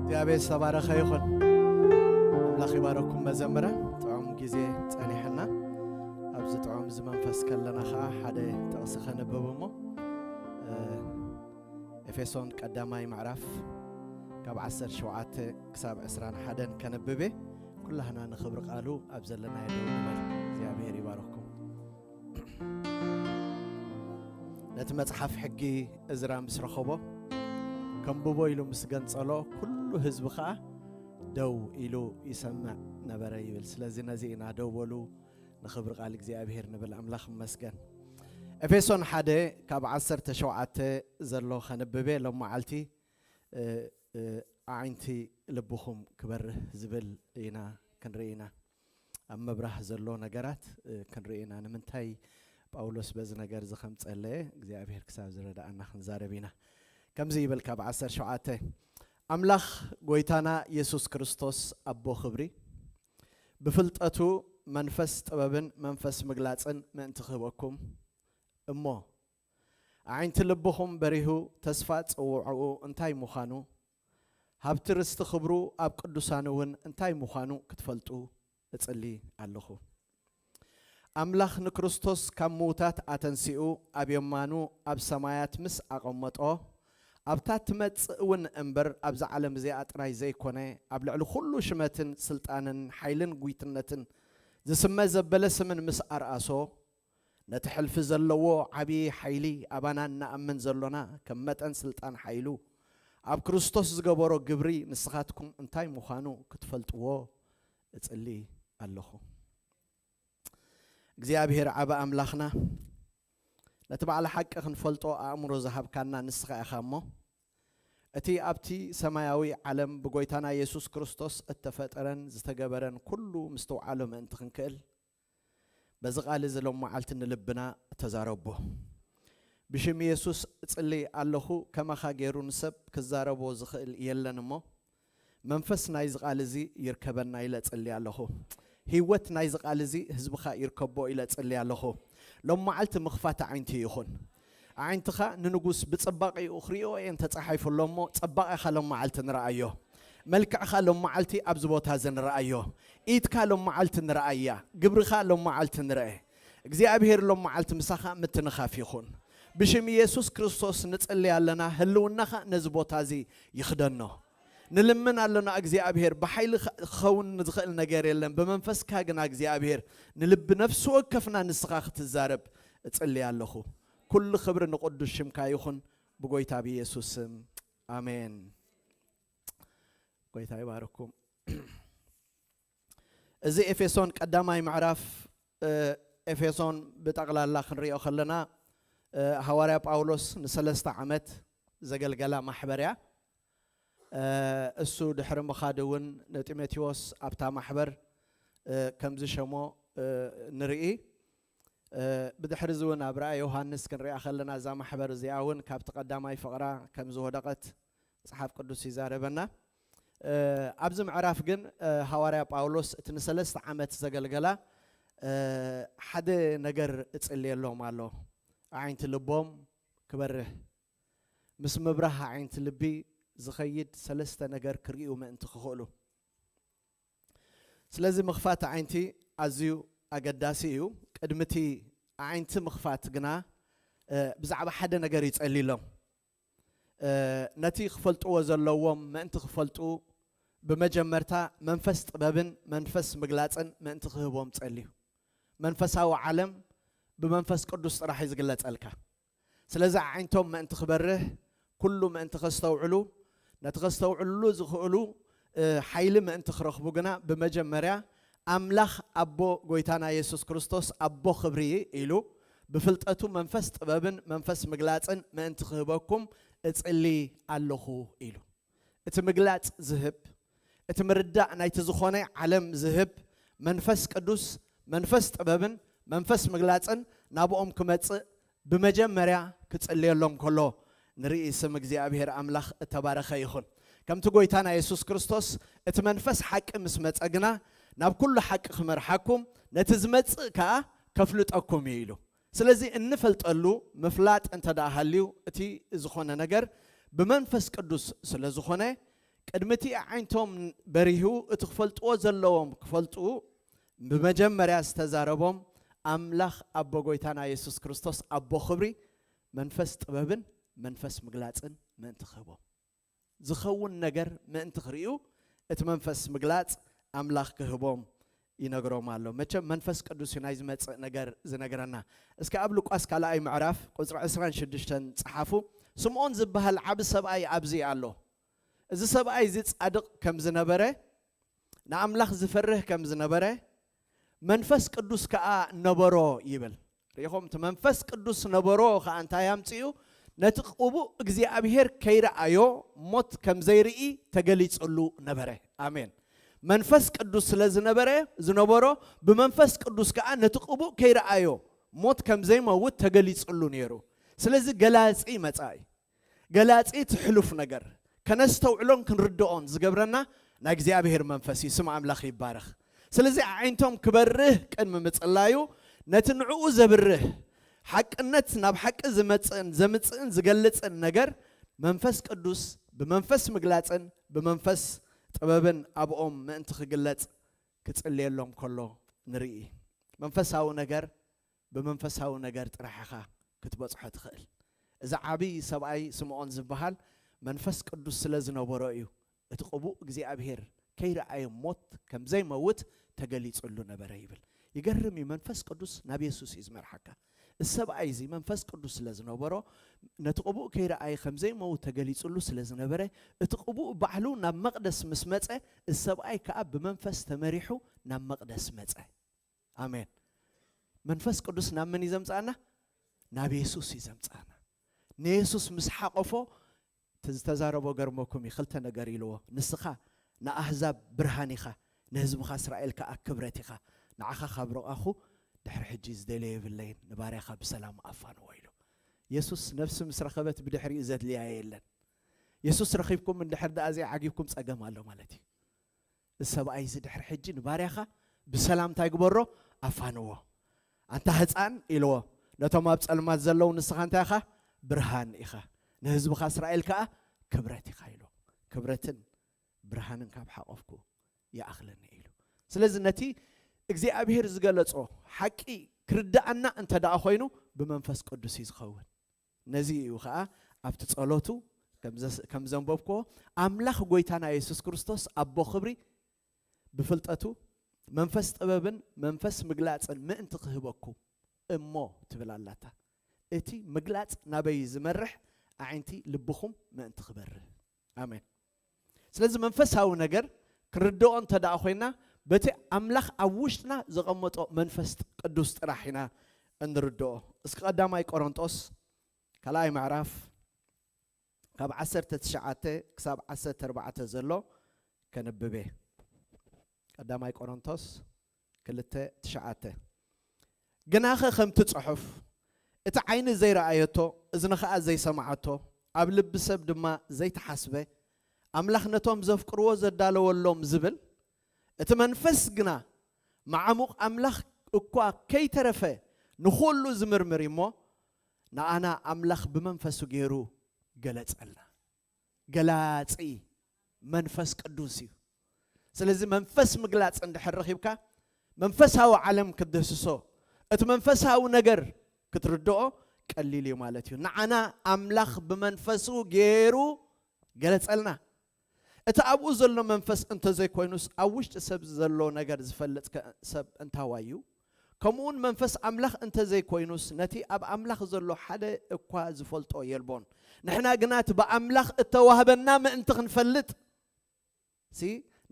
እግዚኣብሔር ዝተባረኸ ይኹን። ኣምላኽ ይባረኩም መዘምራን። ጥዑም ግዜ ጸኒሕና። ኣብዚ ጥዑም እዚ መንፈስ ከለና ኸዓ ሓደ ጥቕሲ ከንብብ እሞ፣ እ፣ ኤፌሶን ቀዳማይ ምዕራፍ ካብ ዓሰርተ ሸውዓተ ክሳብ ዕስራን ሓደን ከንብብ እየ። ኩላህና ንኽብሪ ቃሉ ኣብ ዘለናዮ ደው ንበል። እግዚኣብሔር ይባረኩም። ነቲ መጽሓፍ ሕጊ እዝራ ምስ ረኸቦ፣ ከንብቦ ኢሉ ምስ ገንጸሎ፣ ኩሉ ህዝቢ ኸኣ ደው ኢሉ ይሰምዕ ነበረ ይብል። ስለዚ ነዚ ኢና ደው በሉ ንኽብሪ ቃል እግዚኣብሔር ንብል። ኣምላኽ ይመስገን። ኤፌሶን ሓደ ካብ ዓሰርተ ሸውዓተ ዘሎ ከንብብ እየ ሎም መዓልቲ፣ እ፣ እ፣ ኣዒንቲ ልብኹም ክበርህ ዝብል ኢና ክንርኢ ኢና። ኣብ ምብራህ ዘሎ ነገራት፣ እ፣ ክንርኢ ኢና። ንምንታይ ጳውሎስ በዚ ነገር እዚ ከም ጸለየ እግዚኣብሔር ክሳብ ዝረድኣና ክንዛረብ ኢና። ከምዚ ይብል ካብ ዓሰርተ ሸውዓተ፣ ኣምላኽ ጐይታና የሱስ ክርስቶስ ኣቦ ክብሪ ብፍልጠቱ መንፈስ ጥበብን መንፈስ ምግላጽን ምእንቲ ክህበኩም እሞ ኣዒንቲ ልብኹም በሪሁ ተስፋ ጽውዕኡ እንታይ ምዃኑ፣ ሃብቲ ርስቲ ክብሩ ኣብ ቅዱሳን እውን እንታይ ምዃኑ ክትፈልጡ እጽሊ ኣለኹ። ኣምላኽ ንክርስቶስ ካብ ምዉታት ኣተንሲኡ ኣብ የማኑ ኣብ ሰማያት ምስ ኣቐመጦ፣ ኣብታ ትመጽእ እውን እምበር ኣብዛ ዓለም እዚኣ ጥራይ ዘይኮነ፣ ኣብ ልዕሊ ኩሉ ሽመትን ስልጣንን ሓይልን ጒትነትን ዝስመ ዘበለ ስምን ምስ ኣርኣሶ፣ ነቲ ሕልፊ ዘለዎ ዓቢ ሓይሊ ኣባና እንኣምን ዘሎና ከም መጠን ስልጣን ሓይሉ ኣብ ክርስቶስ ዝገበሮ ግብሪ ንስኻትኩም እንታይ ምዃኑ ክትፈልጥዎ እጽሊ ኣለኹ። እግዚኣብሔር ዓቢ ኣምላኽና፣ ነቲ ባዕሊ ሓቂ ክንፈልጦ ኣእምሮ ዝሃብካና ንስኻ ኢኻ እሞ፣ እቲ ኣብቲ ሰማያዊ ዓለም ብጎይታና የሱስ ክርስቶስ እተፈጠረን ዝተገበረን ኩሉ ምስትውዓሎ ምእንቲ ክንክእል፣ በዚ ቃል እዚ ሎም መዓልቲ ንልብና ተዛረቦ። ብሽም የሱስ እጽሊ ኣለኹ፣ ከማኻ ገይሩ ንሰብ ክዛረቦ ዝኽእል የለን እሞ፣ መንፈስ ናይዚ ቃል እዚ ይርከበና ኢለ እጽሊ ኣለኹ። ህይወት ናይዚ ቃል እዚ ህዝብኻ ይርከቦ ኢለ እጽሊ ኣለኹ። ሎም መዓልቲ ምኽፋት ኣዒንቲ ይኹን። ኣዒንትኻ ንንጉስ ብጽባቐኡ ክርእዮ እየን ተጻሒፉ ኣሎ እሞ፣ ጽባቐኻ ሎም መዓልቲ ንረኣዮ። መልክዕኻ ሎም መዓልቲ ኣብዚ ቦታ እዚ ንረኣዮ። ኢድካ ሎም መዓልቲ ንረኣያ። ግብርኻ ሎም መዓልቲ ንረአ። እግዚኣብሔር ሎም መዓልቲ ምሳኻ ምትንኻፍ ይኹን። ብሽም ኢየሱስ ክርስቶስ ንጽሊ ኣለና፣ ህልውናኻ ነዚ ቦታ እዚ ይኽደኖ። ንልምን ኣለና እግዚኣብሔር፣ ብሓይሊ ክኸውን ዝኽእል ነገር የለን። ብመንፈስካ ግና እግዚኣብሔር ንልቢ ነፍሲ ወከፍና ንስኻ ክትዛረብ እጽሊ ኣለኹ። ኩሉ ክብሪ ንቕዱስ ሽምካ ይኹን፣ ብጎይታ ብኢየሱስ ስም፣ ኣሜን። ጎይታ ይባርኩም። እዚ ኤፌሶን ቀዳማይ ምዕራፍ፣ እ፣ ኤፌሶን ብጠቕላላ ክንሪኦ ከለና፣ እ፣ ሃዋርያ ጳውሎስ ንሰለስተ ዓመት ዘገልገላ ማሕበር እያ። እ፣ እሱ ድሕሪ ምኻድ እውን ንጢሞቴዎስ ኣብታ ማሕበር፣ እ፣ ከም ዝሸሞ፣ እ፣ ንርኢ። እ፣ ብድሕሪ እዚ እውን ኣብ ራእይ ዮሃንስ ክንሪኣ ከለና እዛ ማሕበር እዚኣ እውን ካብቲ ቀዳማይ ፍቕራ ከም ዝወደቐት መጽሓፍ ቅዱስ ይዛረበና። እ፣ ኣብዚ ምዕራፍ ግን፣ እ፣ ሃዋርያ ጳውሎስ እቲ ንሰለስተ ዓመት ዘገልገላ፣ እ፣ ሓደ ነገር እጽልየሎም ኣሎ። ኣዒንቲ ልቦም ክበርህ። ምስ ምብራህ ኣዒንቲ ልቢ ዝኸይድ ሰለስተ ነገር ክርእዩ ምእንቲ ክኽእሉ። ስለዚ ምኽፋት ኣዒንቲ ኣዝዩ ኣገዳሲ እዩ። ቅድሚ እቲ ኣዒንቲ ምኽፋት ግና፣ እ፣ ብዛዕባ ሓደ ነገር ይጸልዩሎም። እ፣ ነቲ ክፈልጥዎ ዘለዎም ምእንቲ ክፈልጡ ብመጀመርታ መንፈስ ጥበብን መንፈስ ምግላጽን ምእንቲ ክህቦም ጸልዩ። መንፈሳዊ ዓለም ብመንፈስ ቅዱስ ጥራሕ እዩ ዝግለጸልካ። ስለዚ ኣዒንቶም ምእንቲ ክበርህ፣ ኩሉ ምእንቲ ከስተውዕሉ፣ ነቲ ከስተውዕሉ ዝኽእሉ፣ እ፣ ሓይሊ ምእንቲ ክረኽቡ ግና ብመጀመርያ ኣምላኽ ኣቦ ጎይታና የሱስ ክርስቶስ ኣቦ ክብሪ ኢሉ ብፍልጠቱ መንፈስ ጥበብን መንፈስ ምግላጽን ምእንቲ ክህበኩም እጽሊ ኣለኹ ኢሉ። እቲ ምግላጽ ዝህብ፣ እቲ ምርዳእ ናይቲ ዝኾነ ዓለም ዝህብ መንፈስ ቅዱስ፣ መንፈስ ጥበብን መንፈስ ምግላጽን ናብኦም ክመጽእ ብመጀመርያ ክጽልየሎም ከሎ ንርኢ። ስም እግዚኣብሔር ኣምላኽ እተባረኸ ይኹን። ከምቲ ጎይታና የሱስ ክርስቶስ፣ እቲ መንፈስ ሓቂ ምስ መጸ ግና ናብ ኩሉ ሓቂ ክመርሓኩም፣ ነቲ ዝመጽእ ከኣ ከፍልጠኩም እዩ ኢሉ። ስለዚ እንፈልጠሉ ምፍላጥ እንተ ደኣ ሃልዩ፣ እቲ ዝኾነ ነገር ብመንፈስ ቅዱስ ስለ ዝኾነ፣ ቅድሚ እቲ ኣዒንቶም በሪሁ እቲ ክፈልጥዎ ዘለዎም ክፈልጡ ብመጀመርያ ዝተዛረቦም ኣምላኽ ኣቦ ጎይታና የሱስ ክርስቶስ ኣቦ ክብሪ መንፈስ ጥበብን መንፈስ ምግላጽን ምእንቲ ክህቦም ዝኸውን ነገር ምእንቲ ክርእዩ እቲ መንፈስ ምግላጽ ኣምላኽ ክህቦም ይነግሮም ኣሎ። መቸም መንፈስ ቅዱስ እዩ ናይ ዝመጽእ ነገር ዝነግረና። እስኪ ኣብ ሉቃስ ካልኣይ ምዕራፍ ቁጽሪ ዕስራን ሽዱሽተን ጸሓፉ። ስምዖን ዝበሃል ዓቢ ሰብኣይ ኣብዚ ኣሎ። እዚ ሰብኣይ እዚ ጻድቕ ከም ዝነበረ፣ ንኣምላኽ ዝፈርህ ከም ዝነበረ፣ መንፈስ ቅዱስ ከኣ ነበሮ ይብል። ርኢኹም፣ እቲ መንፈስ ቅዱስ ነበሮ ከኣ እንታይ ኣምጽኡ? ነቲ ቅቡእ እግዚኣብሔር ከይረኣዮ ሞት ከም ዘይርኢ ተገሊጽሉ ነበረ። ኣሜን። መንፈስ ቅዱስ ስለ ዝነበረ፣ ዝነበሮ፣ ብመንፈስ ቅዱስ ከኣ ነቲ ቅቡእ ከይረኣዮ ሞት ከም ዘይመውት ተገሊጽሉ ነይሩ። ስለዚ ገላጺ መጻኢ። ገላጺ እቲ ሕሉፍ ነገር ከነስተውዕሎን ክንርድኦን ዝገብረና ናይ እግዚኣብሔር መንፈስ እዩ። ስም ኣምላኽ ይባረኽ። ስለዚ ኣዒንቶም ክበርህ ቅድሚ ምጽላዩ ነቲ ንዕኡ ዘብርህ ሓቅነት ናብ ሓቂ ዝመጽእን ዘምጽእን ዝገልጽን ነገር መንፈስ ቅዱስ ብመንፈስ ምግላጽን ብመንፈስ ጥበብን ኣብኦም ምእንቲ ክግለጽ ክጽልየሎም ከሎ ንርኢ። መንፈሳዊ ነገር ብመንፈሳዊ ነገር ጥራሕ ኢኻ ክትበጽሖ ትኽእል። እዚ ዓብዪ ሰብኣይ ስምዖን ዝበሃል መንፈስ ቅዱስ ስለ ዝነበሮ እዩ እቲ ቅቡእ እግዚኣብሔር ከይረኣየ ሞት ከም ዘይመውት ተገሊጹሉ ነበረ ይብል። ይገርም እዩ። መንፈስ ቅዱስ ናብ የሱስ እዩ ዝመርሓካ። እዚ ሰብኣይ እዚ መንፈስ ቅዱስ ስለ ዝነበሮ ነቲ ቅቡእ ከይረኣየ ከም ዘይመውት ተገሊጹሉ ስለ ዝነበረ እቲ ቅቡእ ባዕሉ ናብ መቕደስ ምስ መጸ እዚ ሰብኣይ ከኣ ብመንፈስ ተመሪሑ ናብ መቕደስ መጸ። ኣሜን። መንፈስ ቅዱስ ናብ መን እዩ ዘምጽኣና? ናብ የሱስ እዩ ዘምጽኣና። ንየሱስ ምስ ሓቆፎ እቲ ዝተዛረቦ ገርመኩም እዩ። ክልተ ነገር ኢልዎ። ንስኻ ንኣህዛብ ብርሃን ኢኻ፣ ንህዝብኻ እስራኤል ከኣ ክብረት ኢኻ። ንዓኻ ካብ ርቓኹ ድሕሪ ሕጂ ዝደልዮ የብለይን፣ ንባርያኻ ብሰላም ኣፋንዎ ኢሉ። የሱስ ነፍሲ ምስ ረኸበት ብድሕሪኡ ዘድልያ የለን። የሱስ ረኺብኩም እንድሕር ደኣ ዘይዓጊብኩም ጸገም ኣሎ ማለት እዩ። እዚ ሰብኣይ እዚ ድሕሪ ሕጂ ንባርያኻ ብሰላም እንታይ ግበሮ? ኣፋንዎ። ኣንታ ህፃን ኢልዎ፣ ነቶም ኣብ ጸልማት ዘለዉ ንስኻ እንታይ ኢኻ? ብርሃን ኢኻ፣ ንህዝብኻ እስራኤል ከኣ ክብረት ኢኻ ኢልዎ። ክብረትን ብርሃንን ካብ ሓቆፍኩ ይኣኽለኒ ኢሉ። ስለዚ ነቲ እግዚኣብሔር ዝገለጾ ሓቂ ክርድኣና እንተ ደኣ ኮይኑ ብመንፈስ ቅዱስ እዩ ዝኸውን። ነዚ እዩ ኸኣ ኣብቲ ጸሎቱ ከም ዘስ-፣ ከም ዘንበብክዎ ኣምላኽ ጎይታና የሱስ ክርስቶስ ኣቦ ክብሪ ብፍልጠቱ መንፈስ ጥበብን መንፈስ ምግላጽን ምእንቲ ክህበኩም እሞ ትብል ኣላታ። እቲ ምግላጽ ናበይ ዝመርሕ? ኣዒንቲ ልብኹም ምእንቲ ክበርህ። ኣሜን። ስለዚ መንፈሳዊ ነገር ክንርድኦ እንተ ደኣ ኮይና በቲ ኣምላኽ ኣብ ውሽጥና ዘቐመጦ መንፈስ ቅዱስ ጥራሕ ኢና እንርድኦ። እስኪ ቀዳማይ ቆሮንጦስ ካልኣይ ምዕራፍ ካብ ዓሰርተ ትሽዓተ ክሳብ ዓሰርተ ኣርባዕተ ዘሎ ከንብብ እየ። ቀዳማይ ቆሮንቶስ ክልተ ትሽዓተ። ግናኸ ከምቲ ጽሑፍ፣ "እቲ ዓይኒ ዘይረኣየቶ፣ እዝኒ ኸኣ ዘይሰምዓቶ፣ ኣብ ልቢ ሰብ ድማ ዘይተሓስበ፣ ኣምላኽ ነቶም ዘፍቅርዎ ዘዳለወሎም" ዝብል፣ እቲ መንፈስ ግና መዓሙቕ ኣምላኽ እኳ ከይተረፈ ንኹሉ ዝምርምር እዩ እሞ፣ ንኣና ኣምላኽ ብመንፈሱ ገይሩ ገለጸልና። ገላጺ መንፈስ ቅዱስ እዩ። ስለዚ መንፈስ ምግላጽ እንድሕር ረኺብካ፣ መንፈሳዊ ዓለም ክትድህስሶ፣ እቲ መንፈሳዊ ነገር ክትርድኦ ቀሊል እዩ ማለት እዩ። ንዓና ኣምላኽ ብመንፈሱ ገይሩ ገለጸልና። እቲ ኣብኡ ዘሎ መንፈስ እንተዘይኮይኑስ፣ ኣብ ውሽጢ ሰብ ዘሎ ነገር ዝፈልጥ ከ-፣ ሰብ እንታዋይ እዩ? ከምኡውን መንፈስ ኣምላኽ እንተዘይኮይኑስ፣ ነቲ ኣብ ኣምላኽ ዘሎ ሓደ እኳ ዝፈልጦ የልቦን። ንሕና ግና እቲ ብኣምላኽ እተዋህበና ምእንቲ ክንፈልጥ፣ ሲ፣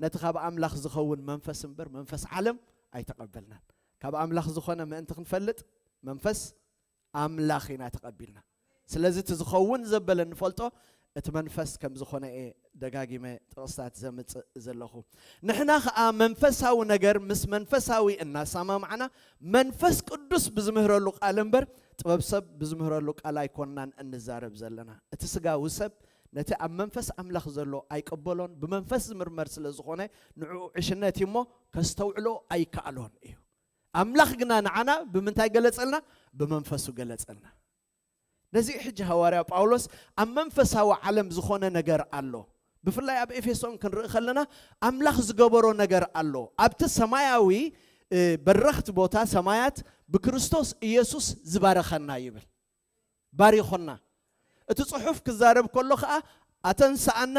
ነቲ ካብ ኣምላኽ ዝኸውን መንፈስ እምበር መንፈስ ዓለም ኣይተቐበልናን። ካብ ኣምላኽ ዝኾነ ምእንቲ ክንፈልጥ መንፈስ ኣምላኽ ኢና ተቐቢልና። ስለዚ እቲ ዝኸውን ዘበለ እንፈልጦ እቲ መንፈስ ከም ዝኾነ እየ ደጋጊመ ጥቕስታት ዘምጽእ ዘለኹ። ንሕና ኸኣ መንፈሳዊ ነገር ምስ መንፈሳዊ እናሰማማዕና መንፈስ ቅዱስ ብዝምህረሉ ቃል እምበር ጥበብ ሰብ ብዝምህረሉ ቃል ኣይኮንናን እንዛረብ ዘለና። እቲ ስጋዊ ሰብ ነቲ ኣብ መንፈስ ኣምላኽ ዘሎ ኣይቅበሎን፣ ብመንፈስ ዝምርመር ስለ ዝኾነ ንዕኡ ዕሽነት እዩ እሞ ከስተውዕሎ ኣይከኣሎን እዩ። ኣምላኽ ግና ንዓና ብምንታይ ገለጸልና? ብመንፈሱ ገለጸልና። ነዚ ሕጂ ሃዋርያ ጳውሎስ ኣብ መንፈሳዊ ዓለም ዝኾነ ነገር ኣሎ። ብፍላይ ኣብ ኤፌሶን ክንርኢ ከለና ኣምላኽ ዝገበሮ ነገር ኣሎ። ኣብቲ ሰማያዊ በረኽቲ ቦታ ሰማያት ብክርስቶስ ኢየሱስ ዝባረኸና ይብል። ባሪኾና። እቲ ጽሑፍ ክዛረብ ከሎ ኸኣ ኣተንስኣና፣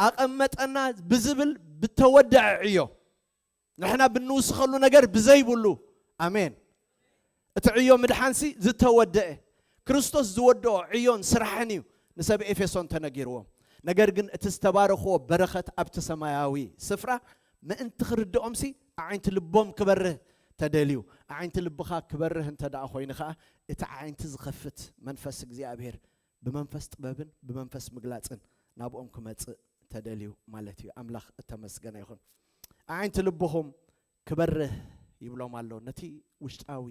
ኣቐመጠና ብዝብል ብተወደዐ ዕዮ ንሕና ብንውስኸሉ ነገር ብዘይብሉ። ኣሜን። እቲ ዕዮ ምድሓንሲ ዝተወደአ ክርስቶስ ዝወደኦ ዕዮን ስራሕን እዩ ንሰብ ኤፌሶን ተነጊርዎም። ነገር ግን እቲ ዝተባረኽዎ በረኸት ኣብቲ ሰማያዊ ስፍራ ምእንቲ ክርድኦምሲ ኣዒንቲ ልቦም ክበርህ ተደልዩ። ኣዒንቲ ልብኻ ክበርህ እንተ ደኣ ኮይኑ ኸኣ እቲ ኣዒንቲ ዝኸፍት መንፈስ እግዚኣብሔር ብመንፈስ ጥበብን ብመንፈስ ምግላጽን ናብኦም ክመጽእ ተደልዩ ማለት እዩ። ኣምላኽ እተመስገነ ይኹን። ኣዒንቲ ልብኹም ክበርህ ይብሎም ኣሎ። ነቲ ውሽጣዊ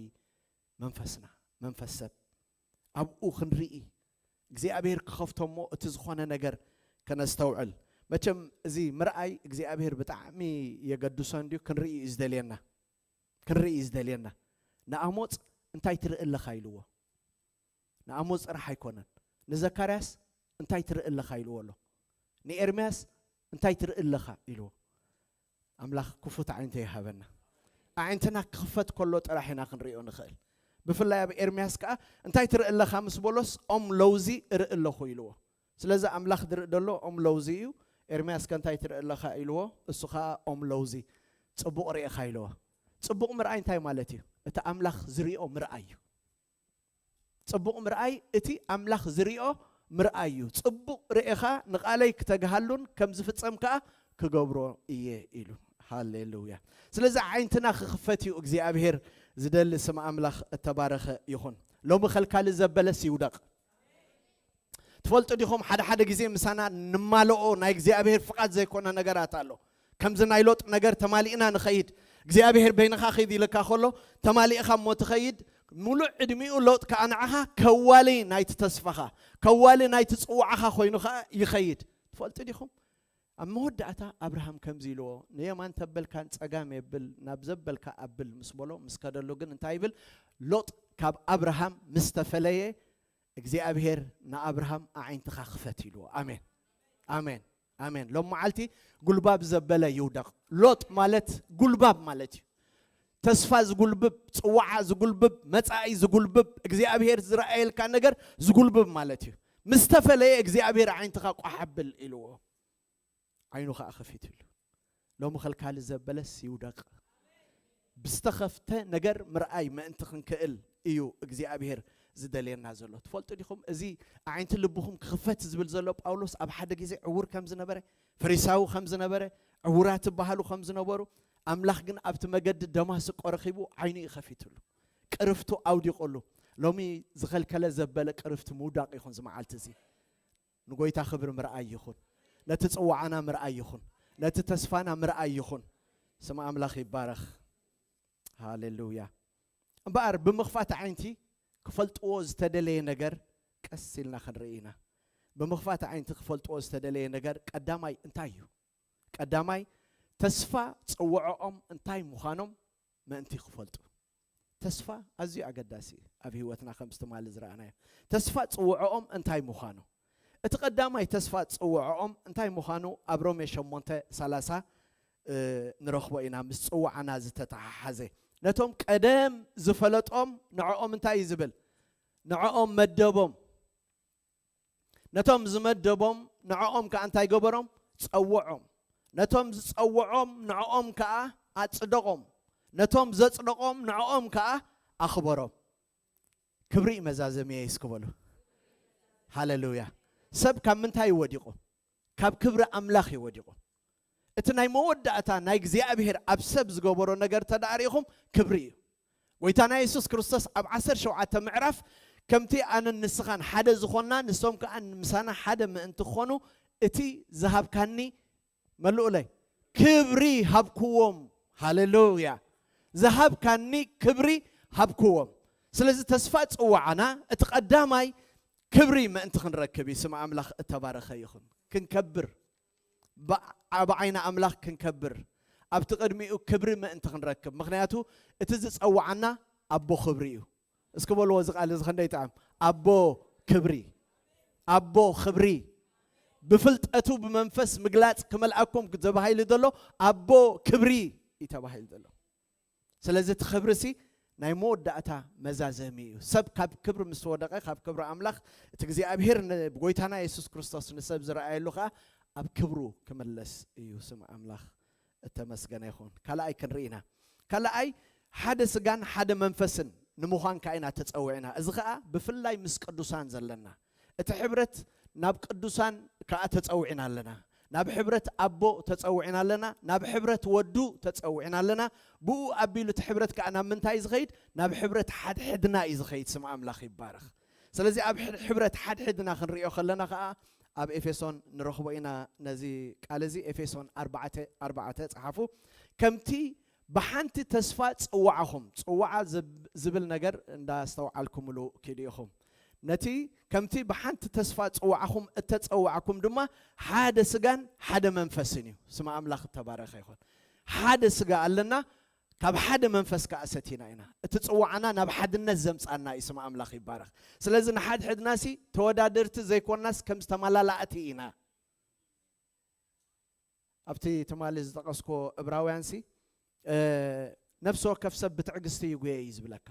መንፈስና፣ መንፈስ ሰብ ኣብኡ ክንርኢ እግዚኣብሔር ክኸፍቶ እሞ እቲ ዝኾነ ነገር ከነስተውዕል። መቸም እዚ ምርኣይ እግዚኣብሔር ብጣዕሚ የገድሶ እንድዩ። ክንርኢ እዩ ዝደልየና፣ ክንርኢ እዩ ዝደልየና። ንኣሞጽ እንታይ ትርኢ ኣለኻ ኢልዎ። ንኣሞጽ ጥራሕ ኣይኮነን። ንዘካርያስ እንታይ ትርኢ ኣለኻ ኢልዎ ኣሎ። ንኤርምያስ እንታይ ትርኢ ኣለኻ ኢልዎ። ኣምላኽ ክፉት ዓይንተ ይሃበና። ኣዒንትና ክኽፈት ከሎ ጥራሕ ኢና ክንሪኦ ንኽእል። ብፍላይ ኣብ ኤርምያስ ከኣ እንታይ ትርኢ ኣለኻ ምስ በሎስ ኦም ለውዚ እርኢ ኣለኹ ኢልዎ። ስለዚ ኣምላኽ ዝርኢ ዘሎ ኦም ለውዚ እዩ። ኤርምያስ ከ እንታይ ትርኢ ኣለኻ ኢልዎ። እሱ ከኣ ኦም ለውዚ ጽቡቕ ርኢኻ ኢልዎ። ጽቡቕ ምርኣይ እንታይ ማለት እዩ? እቲ ኣምላኽ ዝሪኦ ምርኣይ እዩ። ጽቡቕ ምርኣይ እቲ ኣምላኽ ዝሪኦ ምርኣይ እዩ። ጽቡቕ ርኢኻ ንቓለይ ክተግሃሉን ከም ዝፍጸም ከኣ ክገብሮ እየ ኢሉ። ሃሌሉያ። ስለዚ ዓይንትና ክኽፈት እዩ እግዚኣብሔር ዝደሊ። ስም ኣምላኽ እተባረኸ ይኹን። ሎሚ ኸልካሊ ዘበለስ ይውደቕ። ትፈልጡ ዲኹም ሓደ ሓደ ግዜ ምሳና ንማልኦ ናይ እግዚኣብሔር ፍቓድ ዘይኮነ ነገራት ኣሎ። ከምዚ ናይ ሎጥ ነገር ተማሊእና ንኸይድ እግዚኣብሔር በይንኻ ኺድ ኢልካ ከሎ ተማሊእኻ እሞ ትኸይድ። ሙሉእ ዕድሚኡ ሎጥ ከኣ ንዓኻ ከዋሊ ናይቲ ተስፋኻ ከዋሊ ናይቲ ጽዋዕኻ ኮይኑ ኸኣ ይኸይድ። ትፈልጡ ዲኹም ኣብ መወዳእታ ኣብርሃም ከምዚ ኢልዎ ንየማን ተበልካ ንጸጋም የብል ናብ ዘበልካ ኣብል ምስ በሎ ምስ ከደሉ ግን እንታይ ይብል? ሎጥ ካብ ኣብርሃም ምስ ተፈለየ እግዚኣብሔር ንኣብርሃም ኣዒንትኻ ክፈት ኢልዎ። ኣሜን ኣሜን ኣሜን። ሎም መዓልቲ ጉልባብ ዘበለ ይውደቕ። ሎጥ ማለት ጉልባብ ማለት እዩ። ተስፋ ዝጉልብብ፣ ጽዋዓ ዝጉልብብ፣ መጻኢ ዝጉልብብ፣ እግዚኣብሔር ዝረኣየልካ ነገር ዝጉልብብ ማለት እዩ። ምስ ተፈለየ እግዚኣብሔር ዓይንትኻ ቋሕ ኣብል ኢልዎ። ዓይኑ ኸዓ ኸፊትሉ። ሎሚ ኸልካሊ ዘበለስ ይውደቕ። ብዝተኸፍተ ነገር ምርኣይ ምእንቲ ክንክእል እዩ እግዚኣብሔር ዝደልየና ዘሎ። ትፈልጡ ዲኹም? እዚ ኣዒንቲ ልብኹም ክኽፈት ዝብል ዘሎ ጳውሎስ ኣብ ሓደ ግዜ ዕውር ከም ዝነበረ፣ ፈሪሳዊ ከም ዝነበረ፣ ዕውራት ይበሃሉ ከም ዝነበሩ፣ ኣምላኽ ግን ኣብቲ መገዲ ደማስቆ ረኺቡ ዓይኑ እዩ ኸፊትሉ። ቅርፍቱ ኣውዲቑሉ። ሎሚ ዝኸልከለ ዘበለ ቅርፍቲ ምውዳቕ ይኹን ዝመዓልቲ እዚ። ንጎይታ ክብሪ ምርኣይ ይኹን። ነቲ ጽዋዓና ምርኣይ ይኹን። ነቲ ተስፋና ምርኣይ ይኹን። ስም ኣምላኽ ይባረኽ። ሃሌሉያ። እምበኣር ብምኽፋት ዓይንቲ ክፈልጥዎ ዝተደለየ ነገር ቀስ ኢልና ክንርኢ ኢና። ብምኽፋት ዓይንቲ ክፈልጥዎ ዝተደለየ ነገር ቀዳማይ እንታይ እዩ? ቀዳማይ ተስፋ ጽውዖኦም እንታይ ምዃኖም ምእንቲ ክፈልጡ። ተስፋ ኣዝዩ ኣገዳሲ እዩ ኣብ ህይወትና ከም ዝትማሊ ዝረኣናዮ። ተስፋ ጽውዖኦም እንታይ ምዃኑ። እቲ ቀዳማይ ተስፋ ጽውዖኦም እንታይ ምዃኑ ኣብ ሮሜ ሸሞንተ ሰላሳ ንረኽቦ ኢና ምስ ጽዋዕና ዝተተሓሓዘ። ነቶም ቀደም ዝፈለጦም ንዕኦም እንታይ እዩ ዝብል? ንዕኦም መደቦም። ነቶም ዝመደቦም ንዕኦም ከኣ እንታይ ገበሮም? ጸውዖም። ነቶም ዝጸውዖም ንዕኦም ከኣ ኣጽደቖም። ነቶም ዘጽደቖም ንዕኦም ከኣ ኣኽበሮም። ክብሪ እዩ መዛዘምየይ እስኪ በሉ። ሃሌሉያ። ሰብ ካብ ምንታይ እዩ ወዲቑ? ካብ ክብሪ ኣምላኽ እዩ ወዲቑ። እቲ ናይ መወዳእታ ናይ እግዚኣብሔር ኣብ ሰብ ዝገበሮ ነገር ተዳእሪኹም ክብሪ እዩ። ጎይታና የሱስ ክርስቶስ ኣብ ዓሰርተ ሸውዓተ ምዕራፍ ከምቲ ኣነን ንስኻን ሓደ ዝኾንና ንሶም ከኣ ምሳና ሓደ ምእንቲ ክኾኑ እቲ ዝሃብካኒ መልኡለይ ክብሪ ሃብክዎም። ሃሌሉያ። ዝሃብካኒ ክብሪ ሃብክዎም። ስለዚ ተስፋ ጽዋዓና እቲ ቀዳማይ ክብሪ ምእንቲ ክንረክብ እዩ። ስም ኣምላኽ እተባረኸ ይኹን። ክንከብር፣ ብ-፣ ኣብ ዓይኒ ኣምላኽ ክንከብር፣ ኣብቲ ቅድሚኡ ክብሪ ምእንቲ ክንረክብ። ምኽንያቱ እቲ ዝጸውዓና ኣቦ ክብሪ እዩ። እስኪ በልዎ እዚ ቃል እዚ ክንደይ ይጥዕም። ኣቦ ክብሪ፣ ኣቦ ክብሪ። ብፍልጠቱ ብመንፈስ ምግላጽ ክመልኣኩም ተባሂሉ ዘሎ ኣቦ ክብሪ እዩ ተባሂሉ ዘሎ። ስለዚ እቲ ክብሪ ሲ ናይ መወዳእታ መዛዘሚ እዩ። ሰብ ካብ ክብሪ ምስ ወደቐ፣ ካብ ክብሪ ኣምላኽ፣ እቲ እግዚኣብሔር ን-፣ ብጎይታና የሱስ ክርስቶስ ንሰብ ዝረኣየሉ ኸኣ ኣብ ክብሩ ክምለስ እዩ። ስም ኣምላኽ እተመስገነ ይኹን። ካልኣይ ክንርኢ ኢና። ካልኣይ ሓደ ስጋን ሓደ መንፈስን ንምዃን ከኣ ኢና ተጸዊዕና። እዚ ኸኣ ብፍላይ ምስ ቅዱሳን ዘለና እቲ ሕብረት ናብ ቅዱሳን ከኣ ተጸዊዕና ኣለና። ናብ ሕብረት ኣቦ ተጸዊዕና ኣለና። ናብ ሕብረት ወዱ ተጸዊዕና ኣለና። ብኡ ኣቢሉ እቲ ሕብረት ከኣ ናብ ምንታይ እዩ ዝኸይድ? ናብ ሕብረት ሓድሕድና እዩ ዝኸይድ። ስም ኣምላኽ ይባረኽ። ስለዚ ኣብ ሕ-፣ ሕብረት ሓድሕድና ክንሪኦ ከለና ከኣ ኣብ ኤፌሶን ንረኽቦ ኢና። ነዚ ቃል እዚ ኤፌሶን ኣርባዕተ ኣርባዕተ ጸሓፉ። ከምቲ ብሓንቲ ተስፋ ጽዋዕኹም፣ ጽዋዓ ዝብ-፣ ዝብል ነገር እንዳስተውዓልኩምሉ ኪዱ ኢኹም። ነቲ ከምቲ ብሓንቲ ተስፋ ጽዋዕኹም እተጸዋዕኩም ድማ ሓደ ስጋን ሓደ መንፈስን እዩ። ስም ኣምላኽ እተባረኸ ይኹን። ሓደ ስጋ ኣለና፣ ካብ ሓደ መንፈስ ከኣ ሰቲና ኢና። እቲ ጽዋዕና ናብ ሓድነት ዘምጻና እዩ። ስም ኣምላኽ ይባረኽ። ስለዚ ንሓድሕድናሲ ተወዳደርቲ ዘይኮናስ ከም ዝተመላላእቲ ኢና። ኣብቲ ትማሊ ዝጠቐስኮ እብራውያንሲ፣ እ፣ ነፍሲ ወከፍ ሰብ ብትዕግስቲ ይጉየ እዩ ዝብለካ።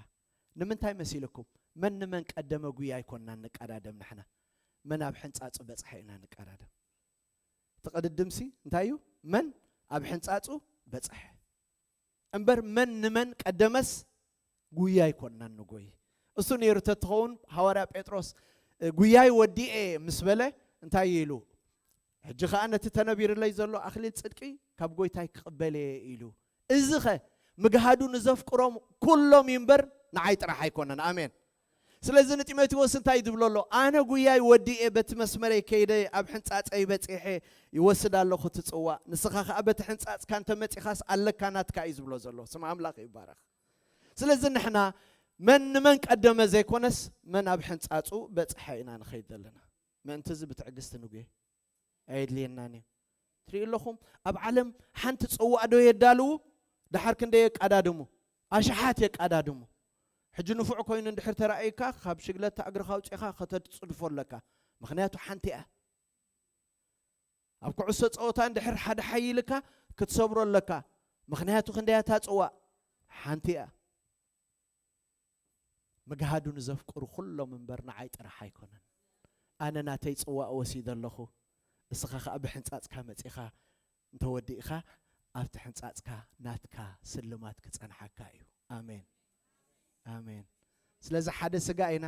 ንምንታይ መሲልኩም? መን ንመን ቀደመ ጉያ ኣይኮንናን ንቀዳደም ንሕና። መን ኣብ ሕንጻጹ በጽሐ ኢና ንቀዳደም። እቲ ቅድድምሲ እንታይ እዩ? መን ኣብ ሕንጻጹ በጽሐ። እምበር መን ንመን ቀደመስ ጉያ ኣይኮንናን ንጎይ። እሱ ነይሩ ተትኸውን ሃዋርያ ጴጥሮስ፣ እ፣ ጉያይ ወዲኤ ምስ በለ እንታይ ኢሉ? ሕጂ ኸኣ ነቲ ተነቢርለይ ዘሎ ኣኽሊል ጽድቂ ካብ ጎይታይ ክቕበል እየ ኢሉ። እዚኸ ምግሃዱ ንዘፍቅሮም ኩሎም እዩ እምበር ንዓይ ጥራሕ ኣይኮነን። ኣሜን። ስለዚ ንጢሞቴዎስ እንታይ እዩ ዝብሎ ኣሎ? ኣነ ጉያይ ወዲኤ በቲ መስመረይ ከይደ ኣብ ሕንጻጸይ በጺሐ ይወስድ ኣለኹ እቲ ጽዋእ። ንስኻ ኸኣ በቲ ሕንጻጽካ እንተ መጺኻስ ኣለካ ናትካ እዩ ዝብሎ ዘሎ። ስም ኣምላኽ ይባረኽ። ስለዚ ንሕና መን ንመን ቀደመ ዘይኮነስ መን ኣብ ሕንጻጹ በጽሐ ኢና ንኸይድ ዘለና። ምእንቲ እዚ ብትዕግስቲ ንጉየ። ኣየድልየናን እዩ። ትሪኡ ኣለኹም፣ ኣብ ዓለም ሓንቲ ጽዋእ ዶ የዳልዉ? ደሓር ክንደይ የቃዳድሙ? ኣሽሓት የቃዳድሙ። ሕጂ ንፉዕ ኮይኑ እንድሕር ተራእይካ፣ ካብ ሽግለታ እግርኻ ኣውጺእኻ ከተጽድፎ ኣለካ። ምኽንያቱ ሓንቲ እያ። ኣብ ኩዕሶ ጸወታ እንድሕር ሓደ ሓይልካ ክትሰብሮ ኣለካ። ምኽንያቱ ክንደይ እያ እታ ጽዋእ? ሓንቲ እያ። ምግሃዱ ንዘፍቅሩ ኩሎም እምበር ንዓይ ጥራሕ ኣይኮነን። ኣነ ናተይ ጽዋእ ወሲደ ኣለኹ፣ እስኻ ኸኣ ብሕንጻጽካ መጺኻ እንተወዲእኻ ኣብቲ ሕንጻጽካ ናትካ ስልማት ክጸንሓካ እዩ። ኣሜን፣ ኣሜን። ስለዚ ሓደ ስጋ ኢና፣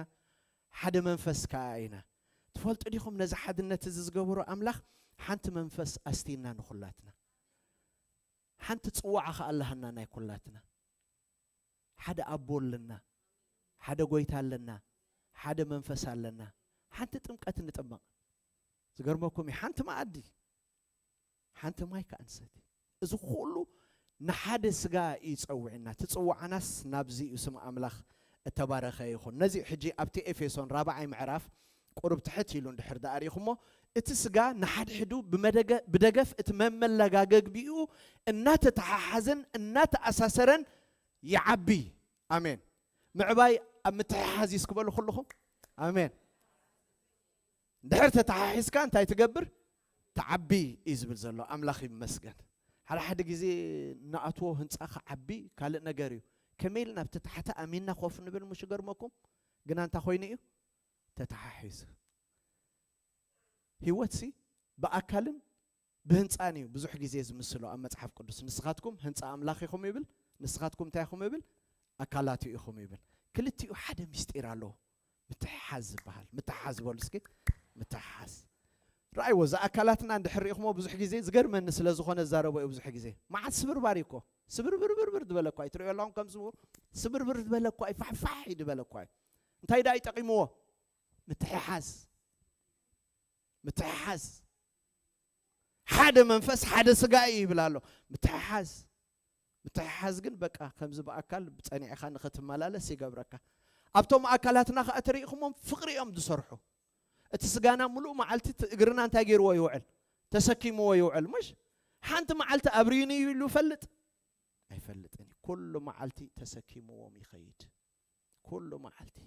ሓደ መንፈስ ከኣ ኢና። ትፈልጡ ዲኹም ነዚ ሓድነት እዚ ዝገበሮ ኣምላኽ ሓንቲ መንፈስ ኣስቲና ንኹላትና። ሓንቲ ጽዋዓ ኸኣ ኣለሃና ናይ ኩላትና። ሓደ ኣቦ ኣለና፣ ሓደ ጎይታ ኣለና፣ ሓደ መንፈስ ኣለና። ሓንቲ ጥምቀት ንጥመቕ። ዝገርመኩም እዩ፣ ሓንቲ መኣዲ፣ ሓንቲ ማይ ከኣ ንሰቲ። እዚ ኩሉ ንሓደ ስጋ እዩ ጸውዕና። እቲ ጽዋዓናስ ናብዚ እዩ። ስም ኣምላኽ እተባረኸ ይኹን። ነዚ ሕጂ ኣብቲ ኤፌሶን ራብዓይ ምዕራፍ ቁሩብ ትሕት ኢሉ እንድሕር ደኣ ርኢኹሞ፣ እቲ ስጋ ንሓድሕዱ ብመደገ-፣ ብደገፍ እቲ መመለጋገግቢኡ እናተተሓሓዘን እናተኣሳሰረን ይዓቢ። ኣሜን። ምዕባይ ኣብ ምትሕሓዝ እዩ እስክበሉ ኩልኹም። ኣሜን። እንድሕር ተተሓሒዝካ እንታይ ትገብር? ትዓቢ እዩ ዝብል ዘሎ። ኣምላኽ ይመስገን። ሓደ ሓደ ግዜ ንኣትዎ ህንጻ ክዓቢ ካልእ ነገር እዩ። ከመይ ኢልና ኣብቲ ታሕቲ ኣሚንና ኮፍ ንብል ምሽ ገርመኩም? ግና እንታይ ኮይኑ እዩ? ተተሓሒዙ። ህይወትሲ ብኣካልን ብህንጻን እዩ ብዙሕ ግዜ ዝምስሎ ኣብ መጽሓፍ ቅዱስ። ንስኻትኩም ህንጻ ኣምላኽ ኢኹም ይብል፣ ንስኻትኩም እንታይ ኢኹም ይብል? ኣካላቱ ኢኹም ይብል። ክልቲኡ ሓደ ምስጢር ኣለዎ። ምትሕሓዝ ዝበሃል። ምትሕሓዝ በሉ እስኪ። ምትሕሓዝ። ረኣይዎ፣ እዚ ኣካላትና እንድሕር ርኢኹሞ ብዙሕ ግዜ ዝገርመኒ ስለ ዝኾነ እዛረቦ እየ ብዙሕ ግዜ። መዓት ስብርባር እዩ እኮ። ስብርብርብርብር ዝበለ እኳ እዩ። ትርእዮ ኣለኹም ከም ስሙ? ስብርብር ዝበለ እኳ እዩ። ፋሕፋሕ እዩ ዝበለ እኳ እዩ። እንታይ ደኣ ይጠቒምዎ? ምትሕሓዝ። ምትሕሓዝ። ሓደ መንፈስ፣ ሓደ ስጋ እዩ ይብል ኣሎ። ምትሕሓዝ። ምትሕሓዝ ግን በቃ ከምዚ ብኣካል ጸኒዕኻ ንኽትመላለስ ይገብረካ። ኣብቶም ኣካላትና ኸኣ ተሪእኹሞም ፍቕሪ እዮም ዝሰርሑ። እቲ ስጋና ምሉእ መዓልቲ እቲ እግርና እንታይ ገይርዎ ይውዕል? ተሰኪምዎ ይውዕል። ምሽ ሓንቲ መዓልቲ ኣብርዩኒ ኢሉ ይፈልጥ? ኣይፈልጥን እዩ። ኩሉ መዓልቲ ተሰኪምዎም ይኸይድ። ኩሉ መዓልቲ።